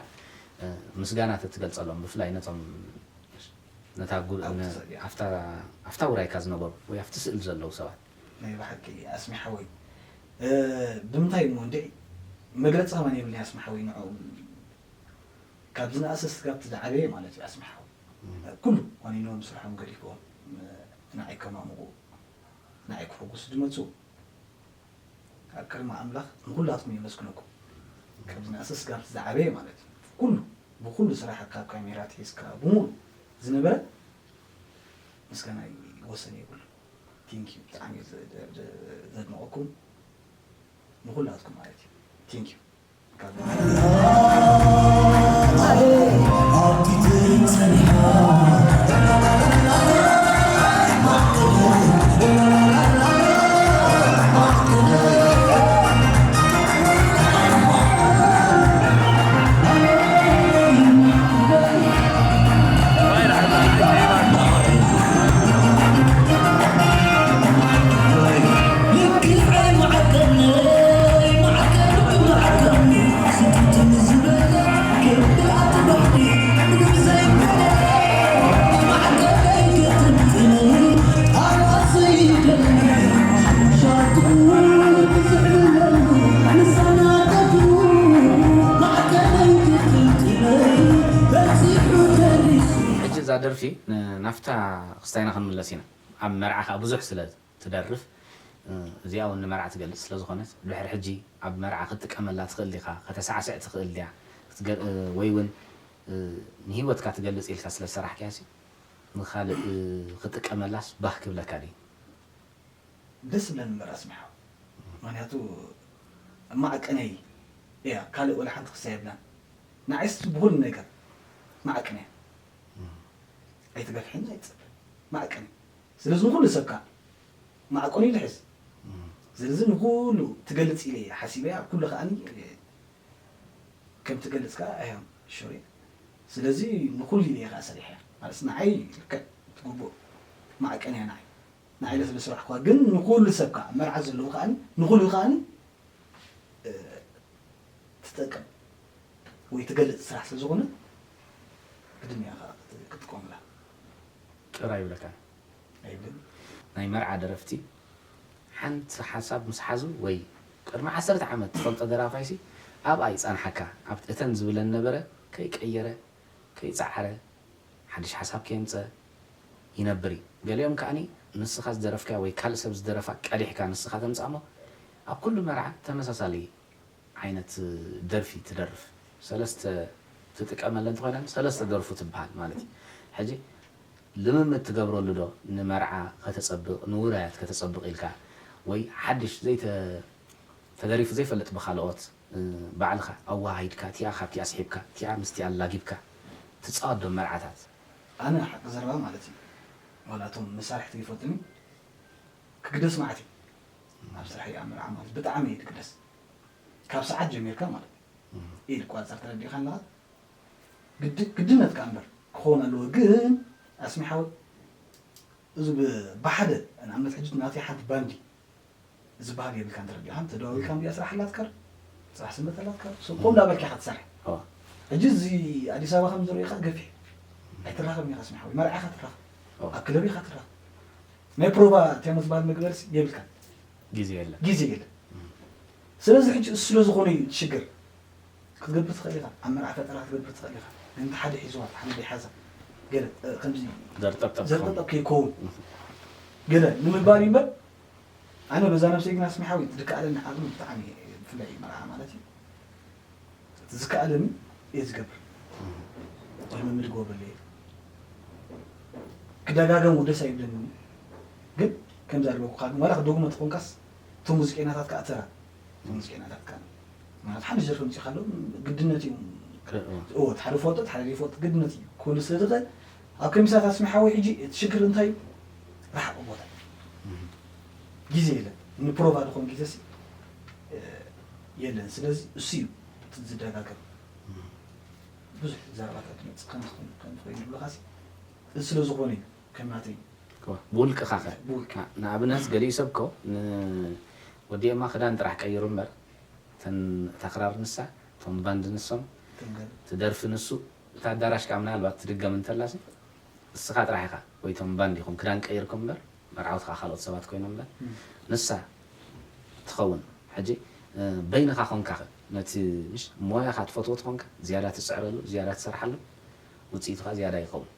እ፣ ምስጋና ተትገልጸሎም፣ ብፍላይ ነቶም ነታ ጉ-፣ ኣብቲ ነ-፣ ሰ-፣ ያ። ኣብታ፣ ኣብታ ውራይካ ዝነበሩ ወይ ኣብቲ ስእሊ ዘለዉ ሰባት። ናይ ብሓቂ ኣስሚ ሓወይ፣ እ፣ ብምንታይ እሞ እንድዒ መግለጺ ከማን የብልኒ ኣስሚ ሓወይ፣ ንዕኦም ካብ ዝነኣሰ ስጋብ እቲ ዝዓበየ ማለት እዩ ኣስሚ ሓወይ። እም። ኩሉ ዋኒኖም ስርሖም ገዲፎም፣ እ፣ ንዓይ ከማምቑ፣ ንዓይ ክሕጉሱ ዝመጹ፣ ኣብ ቅድሚ ኣምላኽ ንኹላትኩም የመስግነኩም። ካብ ዝነኣሰ ስጋብ እቲ ዝዓበየ ማለት እዩ። ኩሉ፣ ብኹሉ ስራሕ ካብ ካሜራ ኣትሒዝካ ብሙሉ ዝነበረ ምስጋና ወሰን የብሉን። ቴንክ ዩ። ብጣዕሚ ዘ-፣ ዘ-፣ ዘ-፣ ዘድንቐኩም ንኹላትኩም ማለት እዩ። ቴንክ ዩ። ካብ ደርፊ ን- ናብታ ክስታይና ክንምለስ ኢና። ኣብ መርዓ ከዓ ብዙሕ ስለ ትደርፍ፣ እ፣ እዚኣ እውን ንመርዓ ትገልጽ ስለ ዝኾነት፣ ድሕሪ ሕጂ ኣብ መርዓ ክትጥቀመላ ትኽእል ዲኻ? ከተሳዕስዕ ትኽእል ድያ? ክትገ-፣ እ፣ ወይ እውን፣ እ፣ ንህይወትካ ትገልጽ ኢልካ ስለ ዝሰራሕካያ ሲ ንኻልእ፣ እ፣ ክትጥቀመላስ ባህ ክብለካ ድዩ? ደስ ዝብለኒ እምበር ኣስሚሓ። ምኽንያቱ ማዕቀነይ እያ፣ ካልእ ወላ ሓንቲ ክሳ የብላን። ንዓይስ ብኹሉ ነገር ማዕቀነያ። ኣይትገፍሕን ኣይትጸበ። ማዕቀነይ። ስለዚ ንኹሉ ሰብ ከኣ ማዕቀኑ ኢሉ ሕዝ። ስለዚ ንኹሉ ትገልጽ ኢለ እየ ሓሲበያ። ኩሉ ከኣ ከም ትገልጽ ከኣ ኣያም ሾሪ። ስለዚ ንኹሉ ኢለ እየ ከኣ ሰሪሐያ። ማለት ንዓይ ልክዕ ትግብኦ ማዕቀን እያ ንዓይ። ንዓይ ኢለ ስለ ዝሰራሕኩዋ። ግን ንኹሉ ሰብ ከኣ መርዓ ዘለዉ ከኣ ንኹሉ ከኣ እ፣ ትጠቅም ወይ ትገልጽ ስራሕ ስለ ዝኾነ ግድን እያ ከኣ ክት- ክትጥቀሙላ። ጥራይ ይብለካ። ኣይብልን። ናይ መርዓ ደረፍቲ ሓንቲ ሓሳብ ምስ ሓዙ ወይ ቅድሚ ዓሰርተ ዓመት ትፈልጦ ደራፋይሲ ኣብኣ ይጻንሓካ። ኣብ እተን ዝብለን ነበረ ከይቀየረ ከይጸዓረ ሓድሽ ሓሳብ ከየምጸ ይነብር እዩ። ገሊኦም ከኣኒ ንስኻ ዝደረፍካያ ወይ ካልእ ሰብ ዝደረፋ ቀዲሕካ ንስኻ ተምጽኣ እሞ ኣብ ኩሉ መርዓ ተመሳሳሊ ዓይነት ደርፊ ትደርፍ። ሰለስተ ትጥቀመለን እንተኾይነን ሰለስተ ደርፉ ትበሃል ማለት እዩ። ሕጂ ልምምድ ትገብረሉ ዶ ንመርዓ ከተጸብቕ ንውራያት ከተጸብቕ ኢልካ ወይ ሓድሽ ዘይተ ተደሪፉ ዘይፈልጥ ብኻልኦት ባዕልኻ ኣወሃሂድካ እቲኣ ካብቲኣ ስሒብካ እቲኣ ምስቲኣ ኣላጊብካ ትጻወት ዶ መርዓታት? ኣነ ሓቂ ዘረባ ማለት እዩ ዋላ እቶም መሳርሕቲ ይፈልጡኒ ክግደስ መዓት እዩ ኣብ ስራሕ ኣብ መርዓ ማለት ብጣዕሚ እየ ድግደስ ካብ ሰዓት ጀሚርካ ማለት እዩ ኢድ ቋፀር ተረዲእካ ኣለኻ ግድነትካ እምበር ክኸውን ኣለዎ ግን ኣስሚሓዊ እዚ ብሓደ ንኣብነት ሕጂ ናተይ ሓንቲ ባንዲ ዝበሃል የብልካን ተረዲእካን ተደዋዊልካ እንዲያ ስራሕ ኣላትካ ዶ? ስራሕ ስምረት ኣላትካ ዶ? ሶ ከምኡ እንዳበልካ ኢኻ ትሰርሕ። ሕጂ እዚ ኣዲስ ኣበባ ከም ዝርእዩ ኢኻ ገፊሕ ኣይትራኸብን ኢኻ ስሚሓዊ መርዓ ኢኻ ትራኸብ ኣብ ክለብ ኢኻ ትራኸብ ናይ ፕሮቫ ቴሞ ዝበሃል መግበርሲ የብልካን ግዜ የለን ግዜ የለን ስለዚ ሕጂ እሱ ስለ ዝኾነ እዩ እቲ ሽግር ክትገብር ትኽእል ኢኻ ኣብ መርዓ ፈጠራ ክትገብር ትኽእል ኢኻ ግን እቲ ሓደ ሒዝዋ እቲ ሓደ ደይሓዛ ገለ ከምዚ ዘርጠብጠብ ዘርጠብጠብ ከይኮውን ገለ ንምባል እዩ እምበር ኣነ በዛ ነብሰይ ግን ኣስሚሓዊ ድከኣለኒ ዓቕሚ ብጣዕሚ ብፍላይ መርዓ ማለት እዩ ዝከኣለኒ እየ ዝገብር ልምምድ ክገብረሉ እየ ክደጋገም ደስ ኣይብለኒ ግን ከምዛ ዝበልኩካ ግን ዋላ ክደግሞ ተኾንካስ እቶም ሙዚቀኛታት ከዓ ተራ እቶም ሙዚቀኛታት ከዓ ማለት ሓደ ዘርፊ ምፂእ ካሎ ግድነት እዩ እቲ ሓደ ፎቶ ሓደ ዘይፎቶ ግድነት እዩ ክህሉ ስለ ዝኽእል ኣብ ከሚሳት ኣስሚሓዊ ሕጂ እቲ ሽግር እንታይ እዩ ርሓቕ ቦታ ግዜ የለን ንፕሮቫ ዝኾን ግዜ የለን ስለዚ እሱ እዩ ዝደጋገም ብዙሕ ዘረባታት መፅእ ከም ትኾይኑ ብለኻሲ እዚ ስለ ዝኾነ እዩ ከም ናተይ ብውልቅኻ ኸ ንኣብነት ገሊኡ ሰብ እኮ ወዲኦማ ክዳን ጥራሕ ቀይሩ እምበር እተን እታ ክራር ንሳ እቶም ባንድ ንሶም ትደርፊ ንሱ እታ ኣዳራሽ ከዓ ምናልባት ትድገም እንተላሲ እስኻ ጥራሕ ኢኻ ወይ እቶም ባንድ ኢኹም ክዳን ቀይርኩም እምበር መርዓውቲ ከዓ ካልኦት ሰባት ኮይኖም እምበር ንሳ ትኸውን ሕጂ በይንኻ ኮንካ ኸ ነቲ ምሽ ሞያኻ ትፈትዎ ትኾንካ ዝያዳ ትፅዕረሉ ዝያዳ ትሰርሓሉ ውፅኢቱ ከዓ ዝያዳ ይኸውን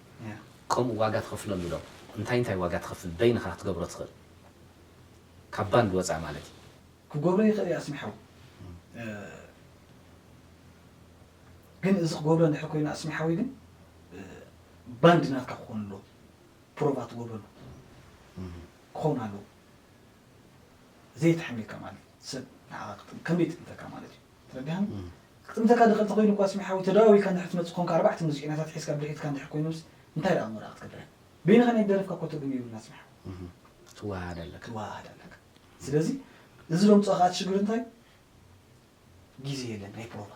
ከምኡ ዋጋ ትኸፍለሉ ዶ እንታይ እንታይ ዋጋ ትኸፍል በይንኻ ክትገብሮ ትኽእል ካብ ባንድ ወፃእ ማለት እዩ ክገብሮ ይኽእል እየ ኣስሚሓዊ ግን እዚ ክገብሮ እንድሕር ኮይኑ ኣስሚሓዊ ግን ባንድ ናትካ ክኾን ኣለዎ ፕሮቫ ትገብረሉ ክኸውን ኣለዎ ዘይተሓሚልካ ማለት ሰብ ንዓኻ ክጥም ከመይ ይጥምተካ ማለት እዩ ተረዲሃን ክጥምተካ ድኽእል ተኮይኑ እኳ ኣስሚሓዊ ተደዋዊልካ እንድሕር ትመፅእ ኮንካ ኣርባዕተ ሙዚቀኛታት ሒዝካ ብድሕሪትካ እንድሕር ኮይኖምስ እንታይ ደኣ መርኣ ክትገብር እያ በይንኻ ናይ ደረፍካ እኮ ትርጉም የብሉን ኣስሚሓዊ ትወሃሃድ ኣለካ ትወሃሃድ ኣለካ ስለዚ እዚ ዘምፅኦ ከዓ እቲ ሽግር እንታይ ግዜ የለን ናይ ፕሮቫ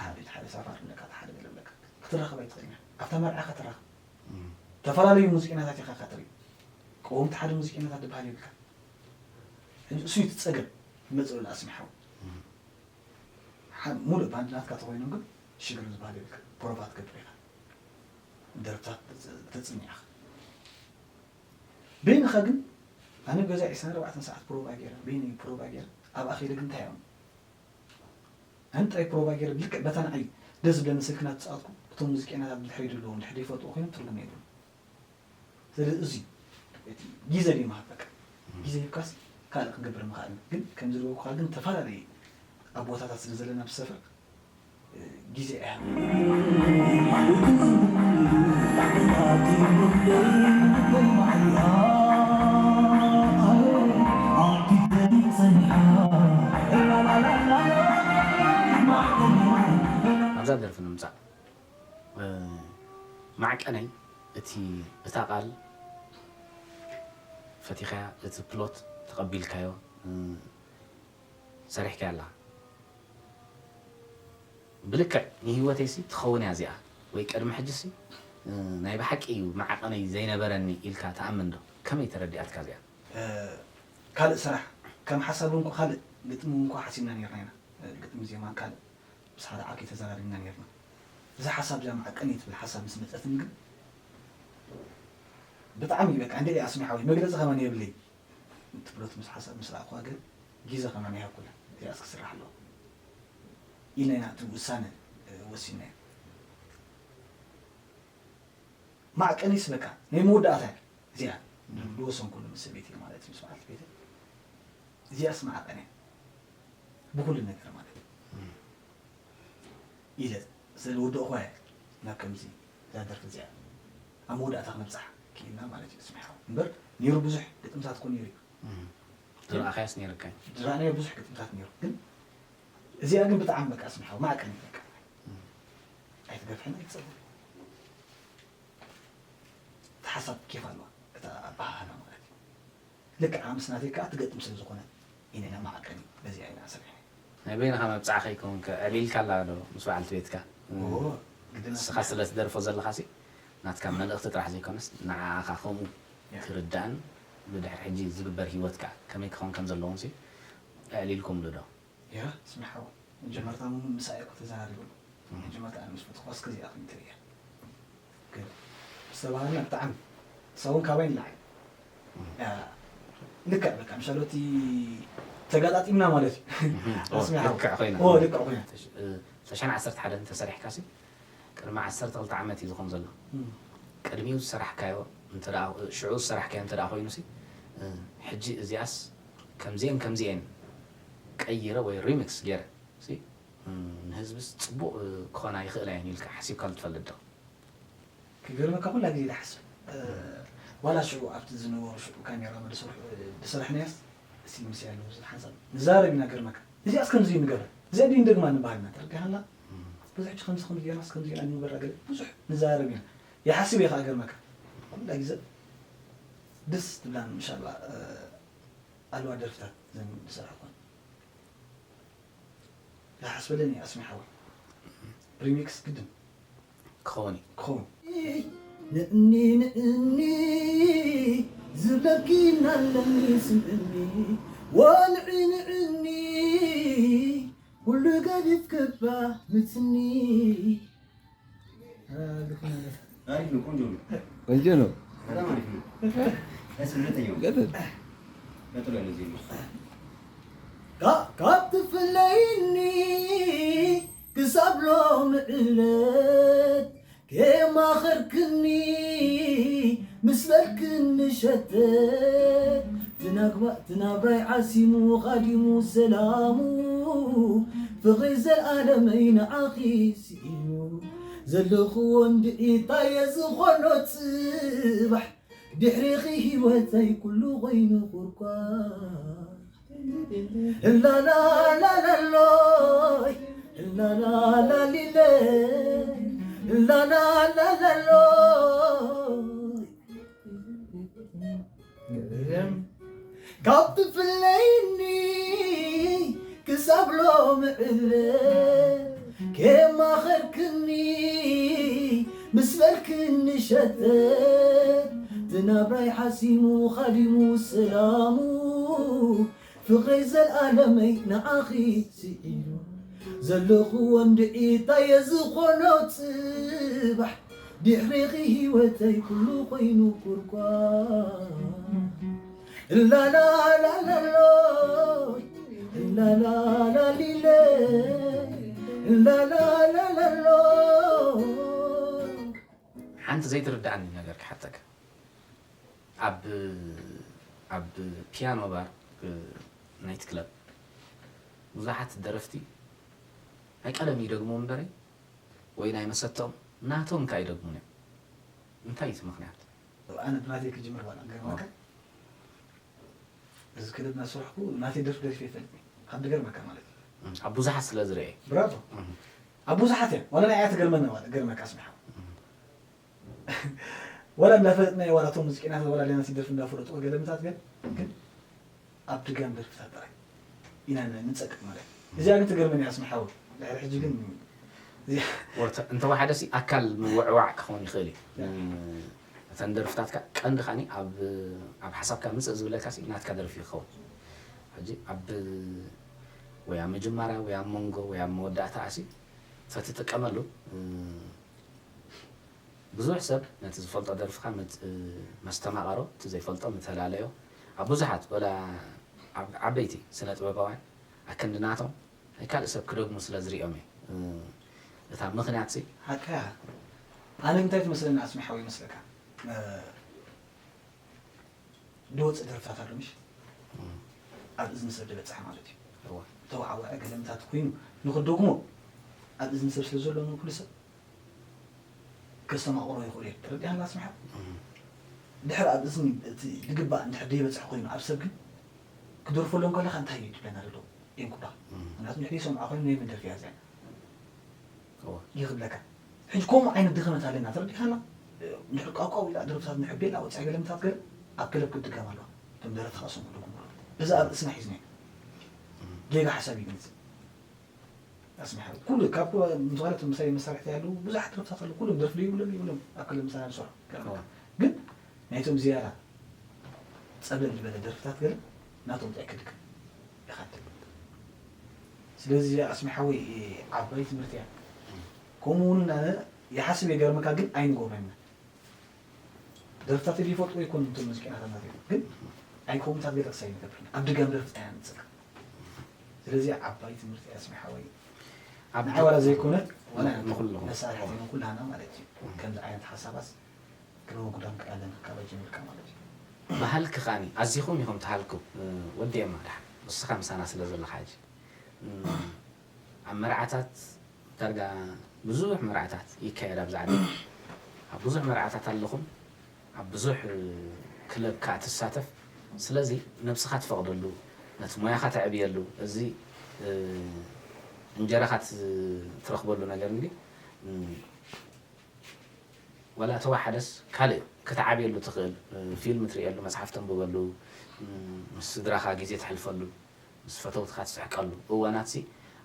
ሓደ ሓደ ሳፋር ኣለካ ሓደ ገለ ኣለካ ክትራኸብ ኣይትኽእል ኢና ኣብታ መርዓ ኢኻ ትራኸብ ዝተፈላለዩ ሙዚቀኛታት ኢኻ ኢኻ ትርኢ ቀወምቲ ሓደ ሙዚቀኛታት ዝበሃል የብልካ ሕጂ እሱ እዩ እቲ ፀገም ይመፅእ ኣሎ ኣስሚሓዊ ሙሉእ ባንድ ናትካ ተኮይኖም ግን ሽግር ዝበሃል የብልካ ፕሮቫ ትገብር ኢኻ ደርፍታት ተፅንዕ ኢኻ በይንኻ ግን ኣነ ገዛ ዒስራን ኣርባዕተን ሰዓት ፕሮቫ ገይረ በይነይ ፕሮቫ ገይረ ኣብኣ ከይደ ግን እንታይ እዮም ኣነ ጥራይ ፕሮቫ ገይረ ብልክዕ በታ ንዓይ ደስ ዝብለኒ ስልኪ እናተፃወትኩ እቶም ሙዚቀኛታት ብድሕረይ ዘለዉ እንድሕር ዘይፈልጥዎ ኮይኖም ትርጉም የብሉን ስለዚ እዚ እቲ ግዜ ድዩ ምሃብ በቃ። ግዜ ሂብካስ ካልእ ክንገብር ምኽኣል ኢና። ግን ከምዚ ዝበልኩኻ ግን ተፈላለየ ኣብ ቦታታት ስለ ዘለና ምስ ሰፈር ግዜ ኣይሃብን። ኣብዛ ደርፊ ንምጻእ ማዕቀነይ እቲ እታ ቃል ፈቲኻያ እቲ ፕሎት ተቐቢልካዮ ሰሪሕካያ ኣለኻ። ብልክዕ ንህይወተይሲ ትኸውን እያ እዚኣ ወይ ቅድሚ ሕጂሲ ናይ ብሓቂ እዩ መዓቐነይ ዘይነበረኒ ኢልካ ትኣምን ዶ? ከመይ ተረዲኣትካ እዚኣ? ካልእ ስራሕ ከም ሓሳብ እውን ካልእ ግጥሚ እውን ሓሲብና ነርና ኢና። ግጥሚ ዜማን ካልእ ምስ ሓደ ዓርኪ ተዘራሪብና ነርና። እዛ ሓሳብ እዚኣ መዓቀኒ ትብል ሓሳብ ምስ መፀትኒ ግን ብጣዕሚ በቃ እንደ ኣስሚሓዊ መግለፂ ከማን የብለይ። ትብሎት ምስ ሓሳብ ምስ ረኣኹዋ ግን ግዜ ከማን ይሃብኩላ እዚኣስ ክስራሕ ኣለዎ ኢልና ኢና እቲ ውሳነ ወሲንናዮ። ማዕቀኒስ በቃ ናይ መወዳእታ እያ እዚኣ ዝወሰንኩሉ ምስ ሰበይቲ ማለት ምስ በዓልቲ ቤተ እዚኣስ ማዕቀኒ እያ ብኩሉ ነገር ማለት እዩ ኢለ ስለ ዝወደእኹዋ እየ ናብ ከምዚ እዛ ደርፊ እዚኣ ኣብ መወዳእታ ክነብፃሕ ክኢልና ማለት እዩ። ስሚሓ እምበር ነይሩ ብዙሕ ግጥምታት ኮ ነይሩ እዩ። ዝረኣኻያስ ነይርካ እዩ። ዝረኣናዮ ብዙሕ ግጥምታት ነይሩ ግን እዚኣ ግን ብጣዕሚ በቃ ስሚሓ ማዕቀኒ በቃ ኣይትገፍሕን ኣይትፀልእን። እቲ ሓሳብ ኬፍ ኣለዋ እታ ኣበሃህላ ማለት እዩ። ልክዕ ምስ ናተይ ከዓ ትገጥም ስለ ዝኾነ ኢና ማዕቀኒ በዚኣ ኢና ሰሪሕና። ናይ በይንኻ መብፅዓ ከይከውን ከ ዕሊልካ ኣላ ዶ ምስ በዓልቲ ቤትካ? ንስኻ ስለ ትደርፎ ዘለኻሲ ናትካ መልእኽቲ ጥራሕ ዘይኮነስ ንዓኻ ከምኡ ክርዳእን ብድሕሪ ሕጂ ዝግበር ህይወትካ ከመይ ክኸውን ከም ዘለዎንሲ ኣዕሊልኩምሉ ዶ? ያ ስሚ ሓወይ መጀመርታ ምሳይ እኮ ተዘራሪቡ መጀመርታ ኣነ ምስ ፈትኳስ ከዚኣ ከም ትርእያ ግን ዝተባህልና ብጣዕሚ ንሳ እውን ካባይ ንላዕሊ ልክዕ በቃ ምሻሎቲ ተጋጣጢምና ማለት እዩ። ኣስሚ ሓወይ ልክዕ ኮይና። ልክዕ ኮይና። ተሸን ዓሰርተ ሓደ እንተሰሪሕካሲ ቅድሚ ዓሰርተ ክልተ ዓመት እዩ ዝኾን ዘሎ። ቅድሚኡ ዝሰራሕካዮ እንተ ሽዑ ዝሰራሕካዮ እንተ ኮይኑሲ ሕጂ እዚኣስ ከምዚኤን ከምዚኤን ቀይረ ወይ ሪሚክስ ገይረ ንህዝብስ ፅቡቕ ክኾና ይኽእላ እየን ኢልካ ሓሲብካሉ ትፈልጥ ዶ? ክገርመካ ኩላ ግዜ ዝሓስብ ዋላ ሽዑ ኣብቲ ዝነበሩ ሽዑ ካሜራ ዝሰርሕናያስ እስቲ ምስ ያለው ዝብል ሓንሳብ ንዛረብ ኢና ገርመካ እዚኣስ ከምዚ እዩ ንገብር እዚኣ ድዩ ንደግማ ንበሃል ኢና ተረዲኻና ብዙሕ ከምዚ ከምዚ ጌርናስ ከምዚ ኢና ንበራ ገለ ብዙሕ ንዛረብ ኢና ይሓስብ እየ ከዓ ገርመካ ኩላ ግዜ ደስ ትብላን ምሻላ ኣለዋ ደርፍታት ዘን ዝሰርሐ ኮን ዝሓስበለን እዩ ኣስሚ ሓወይ ሪሚክስ ግድን ክኸውን እዩ ክኸውን ንእኒ ንእኒ ዝብለኪ እናለኒ ስምዕኒ ወንዒ ንዕኒ ኩሉ ገዲፍ ክባ ምትኒ ቆንጆ ነው። ካብ ትፍለይኒ ክሳብ ሎሚ ዕለት ከየማኸርክኒ ምስ በልክኒ ሸተት ትናግባእ ትናብራይ ዓሲሙ ኻዲሙ ሰላሙ ፍቕሪ ዘለኣለመይ ንዓኺ ስኢኑ ዘለኽዎ እንድዒ እንታይ እየ ዝኾኖ ጽባሕ ድሕሪኺ ህይወተይ ኩሉ ኾይኑ ቁርቋ ላላላላሎይ ላላላሊለይ ላላላላሎይ ካብ ትፍለይኒ ክሳብ ሎሚ ዕለት ከየማኸርክኒ ምስ በልክኒ ሸተት ትናብራይ ሓሲሙ ኻዲሙ ሰላሙ ፍቕረይ ዘልኣለመይ ንዓኺ ስዒኑ ዘለኹ ወንድዒ እንታይ እየ ዝኾኖ ጽባሕ ድሕሪኺ ህይወተይ ኩሉ ኮይኑ ቁርቋ ላላላላሎይ ላላላላሊለይ ላላላላሎይ ሓንቲ ዘይትርድኣኒ ነገር ክሓተካ ኣብ ኣብ ፒያኖ ባር ናይት ክለብ ብዙሓት ደረፍቲ ናይ ቀደም ይደግሙ እምበረ ወይ ናይ መሰቶም ናቶም ከ ኣይደግሙን እዮም። እንታይ እዩ እቲ ምኽንያት? ኣነ ብናተይ ክጅምር ባላ ገርመካ እዚ ክለብ እናሰርሕኩ ናተይ ደርፊ ደርፊ ይፈልጥ ካብ ገርመካ ማለት እዩ። ኣብ ብዙሓት ስለ ዝርአ ብራቮ ኣብ ብዙሓት እያ ዋላ ናይ ኣያ ትገርመና ዋላ ገርመካ ኣስሚሓ ዋላ እንዳፈለጥና ዋላ እቶም ሙዚቀኛታት ዋላ ሌላ ደርፊ እንዳፈለጡ ገለምታት ግን ግን ኣብ ድጋም ደርፍታት ጥራይ ኢና ንጸቅጥ ማለት እዩ። እዚኣ ግን ትገርመኒ ኣስሚሓ ድሕሪ ሕጂ ግን እንተወሓደ ሲ ኣካል ምውዕዋዕ ክኸውን ይኽእል እዩ። እተን ደርፍታትካ ቀንዲ ካኒ ኣብ ኣብ ሓሳብካ ምፅእ ዝብለካ ሲ ናትካ ደርፊ ይኸውን። ሕጂ ኣብ ወይ ኣብ ምጅማራ ወይ ኣብ መንጎ ወይ ኣብ መወዳእታ ኣሲ ፈትጥቀመሉ ብዙሕ ሰብ ነቲ ዝፈልጦ ደርፍኻ መስተማቐሮ እቲ ዘይፈልጦ ምተላለዮ ኣብ ብዙሓት ወላ ዓበይቲ ስነ ጥበባውያን ኣክንዲ ናቶም ናይ ካልእ ሰብ ክደግሙ ስለ ዝሪኦም እየ እታ ምኽንያት ሲ ሓቃ ኣነ እንታይ ትመስለኒ ኣስሚ ሓወይ ይመስለካ ድወፅእ ደርፍታት ኣሎ ምሽ ኣብ እዝኒ ሰብ ዝበፅሐ ማለት እዩ ተዋዕዋዐ ገለምታት ኮይኑ ንክደግሞ ኣብ እዝኒ ሰብ ስለ ዘሎ ኩሉ ሰብ ከስተማቕሮ ይኽእሉ እዮም ተረዲእካ ኣስሚ ሓወይ ድሕሪ ኣብ እዝኒ እቲ ዝግባእ እንድሕር ዘይበፅሐ ኮይኑ ኣብ ሰብ ግን ክደርፈሎም ከለካ እንታይ እዩ ትብለና ዘሎ እዮም ኩባኻ ምክንያቱ ንሕሪ ይሰምዖ ኮይኑ ናይ መደርፊያ እዚኣ ይኽብለካ ሕጂ ከምኡ ዓይነት ድኽመት ኣለና ተረዲኻና ንድሕር ቋቋው ኢላ ደረፍታት ንሕቤላ ወፃኢ ገለምታት ገለ ኣብ ክለብ ክትድገም ኣለዋ እቶም ደረፍቲ ከሰሙ ድኩም እዚ ኣብ እስና ሒዝና ጌጋ ሓሳብ እዩ ግልፂ ኣስሚሓ ኩሉ ካብ ምሳሌ ምሳሌ መሳርሕቲ ያሉ ብዙሓት ደረፍታት ኣሉ ኩሎም ደርፊ ይብሎም ይብሎም ኣብ ክለብ ምሳሌ ንሰርሖ ግን ናይቶም ዝያዳ ፀብለል ዝበለ ደርፍታት ገለ ናቶም ጥዕክድክ ይኻትል ስለዚ ኣስሚ ሓወይ ዓባይ ትምህርቲ እያ ከምኡ እውን ኣነ ይሓስብ የገርመካ ግን ኣይንጎብረና ደርፍታት ይፈልጡ ይኮኑ እቶም ሙዚቀኛታት ናት ግን ኣይኮምታት ገለ ክሳይ ንገብርና ኣብ ድጋም ደርፍታ እያ ንፅጋ ስለዚ ዓባይ ትምህርቲ እያ ኣስሚ ሓወይ ንዓይ ዋላ ዘይኮነ ዋላ ንኩሉ መሳርሕቲ ንኩላና ማለት እዩ ከምዚ ዓይነት ሓሳባስ ክነወግዶም ክኣለን ካብ ጀሚርካ ማለት እዩ። ባህልኪ ከዓኒ ኣዚኹም ኢኹም ትሃልኩ ወዲ ኤማ ድሓን ንስኻ ምሳና ስለ ዘለኻ ሕጂ ኣብ መርዓታት ዳርጋ ብዙሕ መርዓታት ይካየድ ኣብዚ ዓዲ ኣብ ብዙሕ መርዓታት ኣለኹም ኣብ ብዙሕ ክለብ ከዓ ትሳተፍ ስለዚ ነብስኻ ትፈቕደሉ ነቲ ሞያኻ ተዕብየሉ እዚ እንጀራኻ ትረኽበሉ ነገር እንዲ ዋላ ተወሓደስ ካልእ ክትዓብየሉ ትኽእል ፊልም ትርእየሉ መፅሓፍ ተንብበሉ ምስ ስድራኻ ግዜ ተሕልፈሉ ምስ ፈተውትኻ ትስሕቀሉ እዋናትሲ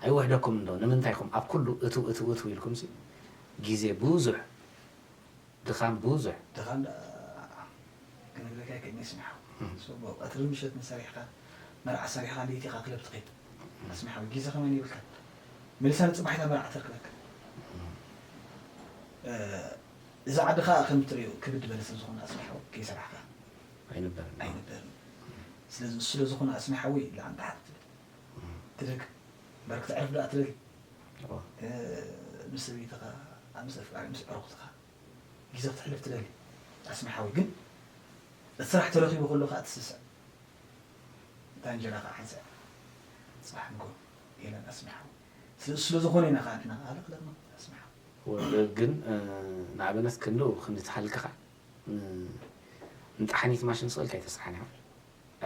ኣይውሕደኩም እንዶ ንምንታይኹም ኣብ ኩሉ እትው እትው እትው ኢልኩምሲ ግዜ ብዙሕ ድኻም ብዙሕ ድኻም ክነግረካ ይክእል ስሚሓ ቀትሪ ምሸት ንሰሪሕካ መርዓ ሰሪሕካ ለይቲ ኢኻ ክለብ ትኸይድ ኣስሚሓ ግዜ ከመን ይብልካ መሊሳ ንፅባሒታ መርዓ ተርክበካ እዚ ዓዲ ከዓ ከም ትሪኦ ክብድ በለ ስለ ዝኾነ ኣስሚሓ ከይሰራሕካ ኣይንበርን ኣይንበርን ስለዚ እሱ ስለ ዝኾነ ኣስሚሓ ወይ ላዕንታ ሓት ትብል ትደግ በርክ ተዕርፍ ደኣ ትደግ ምስ ሰበይትኻ ምስ ኣፍቃሪ ምስ ዕሩኽትኻ ግዜ ክተሕልፍ ትደሊ ኣስሚ ሓወይ ግን እቲ ስራሕ ተረኺቡ ከሎ ከዓ ትስስዕ እታ እንጀራ ከዓ ሓንሳ ፅባሕ ንጎ የለን ኣስሚ ሓወይ ስለ ዝኾነ ኢና ከዓ ንሕና ኣለ ክለና ኣስሚ ሓወይ ግን ንኣብነት ክንድኡ ክንዲ ትሃልክኻ ንጣሓኒት ማሽን ስቕልካ ኣይተስርሓን ኢኻ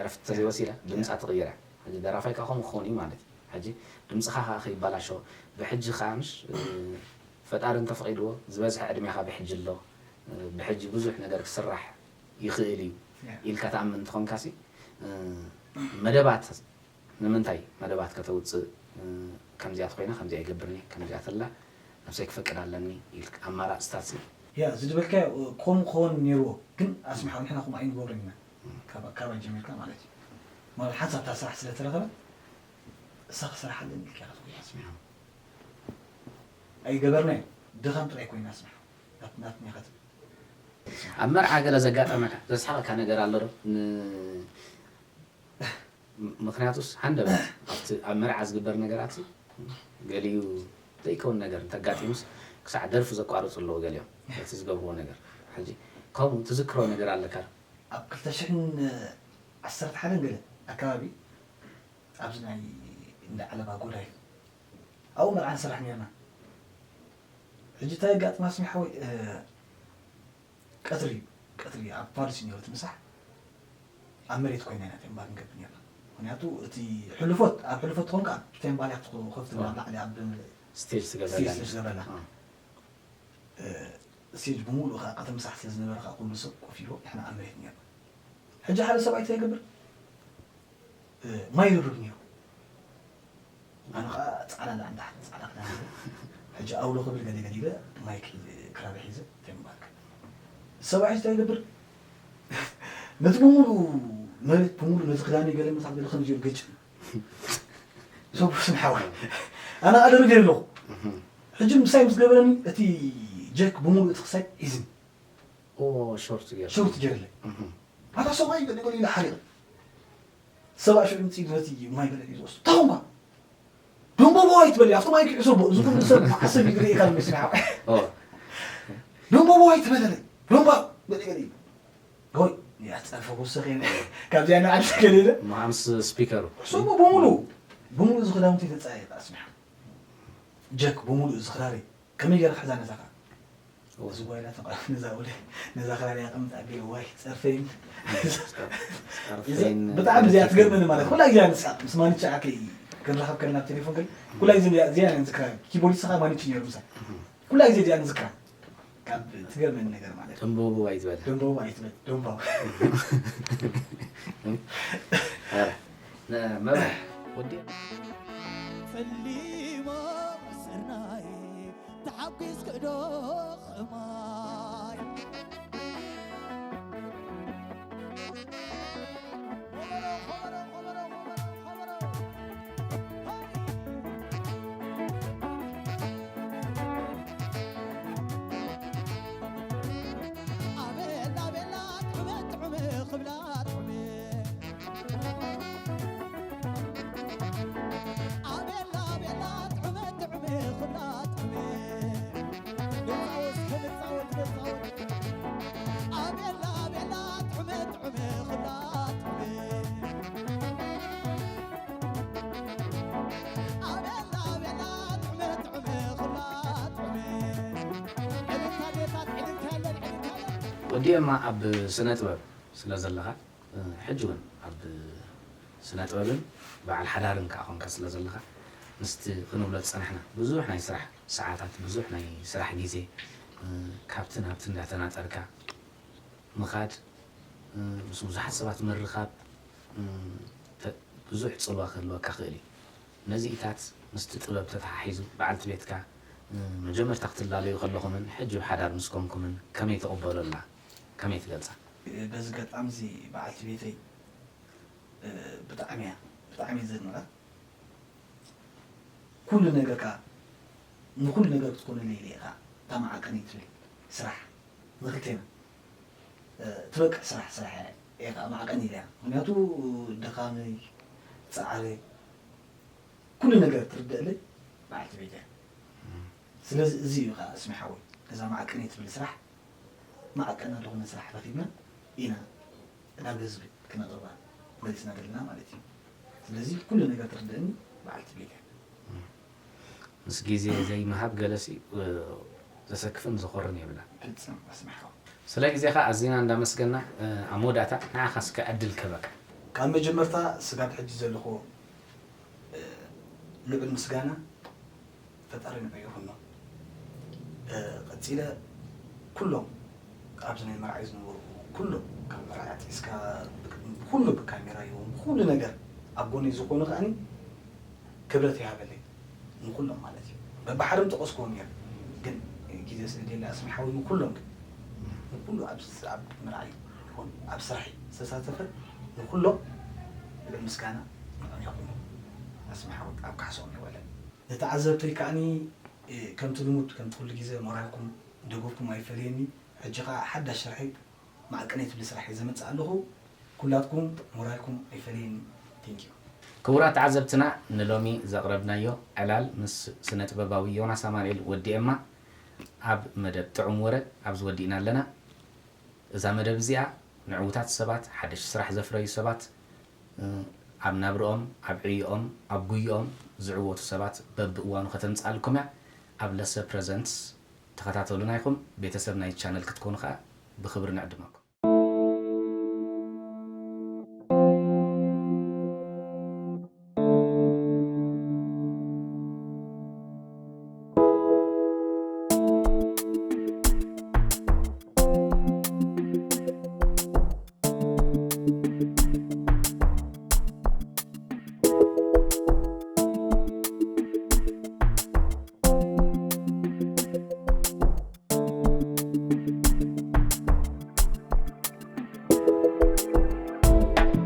ዕረፍቲ ተዘይወሲዳ ድምፃ ትቕይር እያ። ሕጂ ደራፋይ ከዓ ከምኡ ክኸውን እዩ ማለት እዩ። ሕጂ ድምፅኻ ከዓ ከይበላሾ ብሕጂ ከዓ ምሽ ፈጣሪ እንተፈቒድዎ ዝበዝሐ ዕድሜኻ ብሕጂ ኣሎ ብሕጂ ብዙሕ ነገር ክስራሕ ይኽእል እዩ ኢልካ ትኣምን እንተኾንካሲ መደባት ንምንታይ መደባት ከተውፅእ ከምዚኣ ተኮይና ከምዚኣ ይገብርኒ ከምዚኣ ተላ ነብሰይ ክፈቅድ ኣለኒ ኢልክ ኣማራፅታት ሲ ያ ዝድበልካዮ ከምኡ ክኸውን ነይርዎ ግን ኣስምሓ ንሕና ከምኡ ኣይንገብርን ኢና ካባይ ጀሚርካ ማለት እዩ ማለት ሓንሳብ እታ ስራሕ ስለ ተረኸበት እሳ ክሰርሓ ኣለኒ ኢልካ ኢኻ ትጉያ ኣስምሓ ኣይገበርናዮ ድኻም ጥራይ ኮይና ኣስምሓ ናትና ኢኻ ትብል ኣብ መርዓ ገለ ዘጋጠመካ ዘስሓቐካ ነገር ኣሎ ዶ ምክንያቱስ ሃንደበት ኣብቲ ኣብ መርዓ ዝግበር ነገራት ገሊኡ ዘይከውን ነገር እንተጋጢሙስ ክሳዕ ደርፊ ዘቋርፁ ኣለዉ ገሊኦም በቲ ዝገብርዎ ነገር ሕጂ ከምኡ ትዝክሮ ነገር ኣለካ ኣብ ክልተ ሽሕን ዓሰርተ ሓደን ገለ ኣከባቢ ኣብዚ ናይ እንዳ ዓለባ ጎዳይ ኣብኡ መርዓ ንሰርሕ ነርና። ሕጂ እንታይ ኣጋጥማ ስሚ ሓወይ፣ እ፣ ቀትሪ እዩ፣ ቀትሪ ኣብ ፓሪስ እዩ ነይሩ እቲ ምሳሕ። ኣብ መሬት ኮይና ኢና ቴምባር ንገብር ነርና። ምኽንያቱ እቲ ሕልፎት፣ ኣብ ሕልፎት ትኾን ከዓ ቴምባር እያ ትኸፍት ናብ ላዕሊ ኣብ ስቴጅ ስቴጅ ትገብረላ ስለ ዝገብረላ። እ፣ ስቴጅ ብምሉእ ከዓ ቀትሪ ምሳሕ ስለ ዝነበረ ከዓ ኩሉ ሰብ ኮፍ ኢሉ ንሕና ኣብ መሬት ነርና። ሕጂ ሓደ ሰብኣይ እንታይ ይገብር? እ፣ ማይ ይርብርብ ነይሩ። ኣነ ከዓ ፃዕዳ ላዕሊ ታሕቲ ፃዕዳ ክዳን ሂበ። ሕጂ ኣውሎ ክብል ገለ ገለ ኢለ ማይክ ክራር ሒዘ ቴምባር ክብል። ሰብኣይ እንታይ ይገብር? ነቲ ብምሉእ መሬት ብምሉእ ነቲ ክዳን ገለ መሳብ ገለ ከምዚ ኢሉ ገጭ። ሰብስን ሓወይ ኣነ ኣደርገ ኣለኹ። ሕጂ ምሳይ ምስ ገበረኒ እቲ ጀክ ብምሉእ እቲ ክሳይ ሒዝኒ ሾርት ገር ሸውት ገይርለይ። ኣታ ሰብኣይ ገለ ገለ ኢለ ሓሪቕ። ሰብኣይ ሽዑ ምፅኢ ነቲ ማይ ገለ እዩ ዝወስድ። ታኹምካ ደንቦቦ ኣይትበል ኣብቲ ማይ ክዕሶ ቦ ዝኹሉ ሰብ ዓሰብ ይግርኤካ መስሪ ሓወይ። ደንቦቦ ኣይትበለለይ ደንባ ገለ ገለ ኢሉ። ጎይ ያፀርፈ ወሰኸ ካብዚኣ ንዓዲ ገለ ኢለ መሃምስ ስፒከሩ ሕሰቦ ብምሉ ብምሉ እዚ ክዳውንቲ ተፃየ ኣስሚሓ። ጀክ ብምሉ እዚ ክራሪ ከመይ ገይረ ክሕዛ ነዛኻ እዚ ጓይላ ተቐ ነዛ ውለ ነዛ ክራሪ ኣቐምጥ ኣቢለ ዋይ ፀርፈይን እዚ ብጣዕሚ እዚኣ ትገርመኒ ማለት ኩላ ግዜ ንስሓቅ ምስ ማንቻ ዓከይ ክንራኸብ ከለና ኣብ ቴሌፎን ከለ ኩላ ግዜ እዚኣ እዚኣ ንዝክራ ኪቦርዲስኻ ማንቺ ነይሩ ምሳ ኩላ ግዜ እዚኣ ንዝክራ ካብ ትገርመኒ ነገር ማለት እዩ። ደንበቡ ኣይትበል ደንበቡ ኣይትበል ደንባው ኧረ፣ ነ- መብርሕ ወዲ ጸሊሞ ስርናይ ተሓጒስ ክእዶ ኸማይ ወዲኤማ ኣብ ስነ ጥበብ ስለ ዘለኻ ሕጂ እውን ኣብ ስነ ጥበብን በዓል ሓዳርን ከዓ ኮንካ ስለ ዘለኻ ምስቲ ክንብሎ ዝፀናሕና ብዙሕ ናይ ስራሕ ሰዓታት ብዙሕ ናይ ስራሕ ግዜ ካብቲ ናብቲ እንዳተናጠርካ ምኻድ ምስ ብዙሓት ሰባት ምርኻብ ብዙሕ ፅልዋ ክህልወካ ክእል እዩ። ነዚኢታት ምስቲ ጥበብ ተተሓሒዙ በዓልቲ ቤትካ መጀመርታ ክትላለዩ ከለኹምን ሕጂ ብሓዳር ምስ ኮንኩምን ከመይ ትቕበሎ ኣላ? ከመይ ትገልፃ? በዚ ገጣሚ እዚ በዓልቲ ቤተይ ብጣዕሚ እያ ብጣዕሚ እየ ዘድንቓ። ኩሉ ነገር ከዓ ንኩሉ ነገር ክትኮነለይ ኢለ እየ ከዓ እታ መዓቀኒ ትብል ስራሕ ንክልቴና ትበቅዕ ስራሕ ስራሕ እየ ከዓ መዓቀኒ ኢለ እያ። ምክንያቱ ድኻመይ ፃዕረይ ኩሉ ነገር ትርደእለይ በዓልቲ ቤት እያ። ስለዚ እዚ እዩ ከዓ እስሚ ሓወይ ነዛ መዓቀኒ ትብል ስራሕ መዓቀና ዝኾነ ስራሕ ረኺብና ኢና ናብ ህዝቢ ክነቕርባ መሊስና ዘለና ማለት እዩ። ስለዚ ኩሉ ነገር ትርደእኒ በዓልቲ ቤት እያ። ምስ ግዜ ዘይምሃብ ገለሲ ዘሰክፍን ዘኾርን የብላን። ፍጽም ኣስሚዕካ። ስለ ግዜኻ ኣዚና እንዳመስገና ኣብ መወዳእታ ንዓኻ እስከ ዕድል ክህበካ። ካብ መጀመርታ ስጋብ ሕጂ ዘለኹ ልዑል ምስጋና ፈጣሪ ንዑ ይኹኖ። ቀጺለ ኩሎም ኣብዚ ናይ መርዓይ ዝነበሩ ኩሎም ካብ መርዓይ ኣትሒዝካ ኩሉ ብካሜራ ይኹን ብኩሉ ነገር ኣብ ጎነይ ዝኾኑ ከኣኒ ክብረት ይሃበለይ ንኩሎም ማለት እዩ። በብሓደ ምጠቐስክዎም ነይረ ግን ግዜ ስለ ደየለ ኣስሚ ሓወይ ንኩሎም ግን ንኩሉ ኣብ ኣብ መርዓይ ይኹን ኣብ ስራሐይ ዝተሳተፈ ንኩሎም ልዑል ምስጋና ንዕኦም የቕርቦ። ኣስሚ ሓወይ ኣብ ካሕስኦም የውዕለን። ንተዓዘብተይ ከኣኒ ከምቲ ልሙድ ከምቲ ኩሉ ግዜ ሞራልኩም ደገፍኩም ኣይፈለየኒ። ሕጂ ከኣ ሓዳሽ ስርሐይ ማዕቀነይ ትብሊ ስራሕ እየ ዘምጽእ ኣለኹ። ኩላትኩም ሞራልኩም ኣይፈለየኒ። Thank you። ክቡራት ተዓዘብትና ንሎሚ ዘቕረብናዮ ዕላል ምስ ስነ ጥበባዊ ዮናስ ኣማኑኤል ወዲ ኤማ ኣብ መደብ ጥዑም ወረ ኣብዚ ወዲእና ኣለና። እዛ መደብ እዚኣ ንዕውታት ሰባት፣ ሓደሽ ስራሕ ዘፍረዩ ሰባት፣ ኣብ ናብርኦም፣ ኣብ ዕዮኦም፣ ኣብ ጉይኦም ዝዕወቱ ሰባት በብእዋኑ ከተምጻልኩም እያ። ኣብ ለሰ ፕረዘንትስ ተኸታተሉና ኢኹም። ቤተሰብ ናይ ቻነል ክትኮኑ ከኣ ብኽብሪ ንዕድመኩም።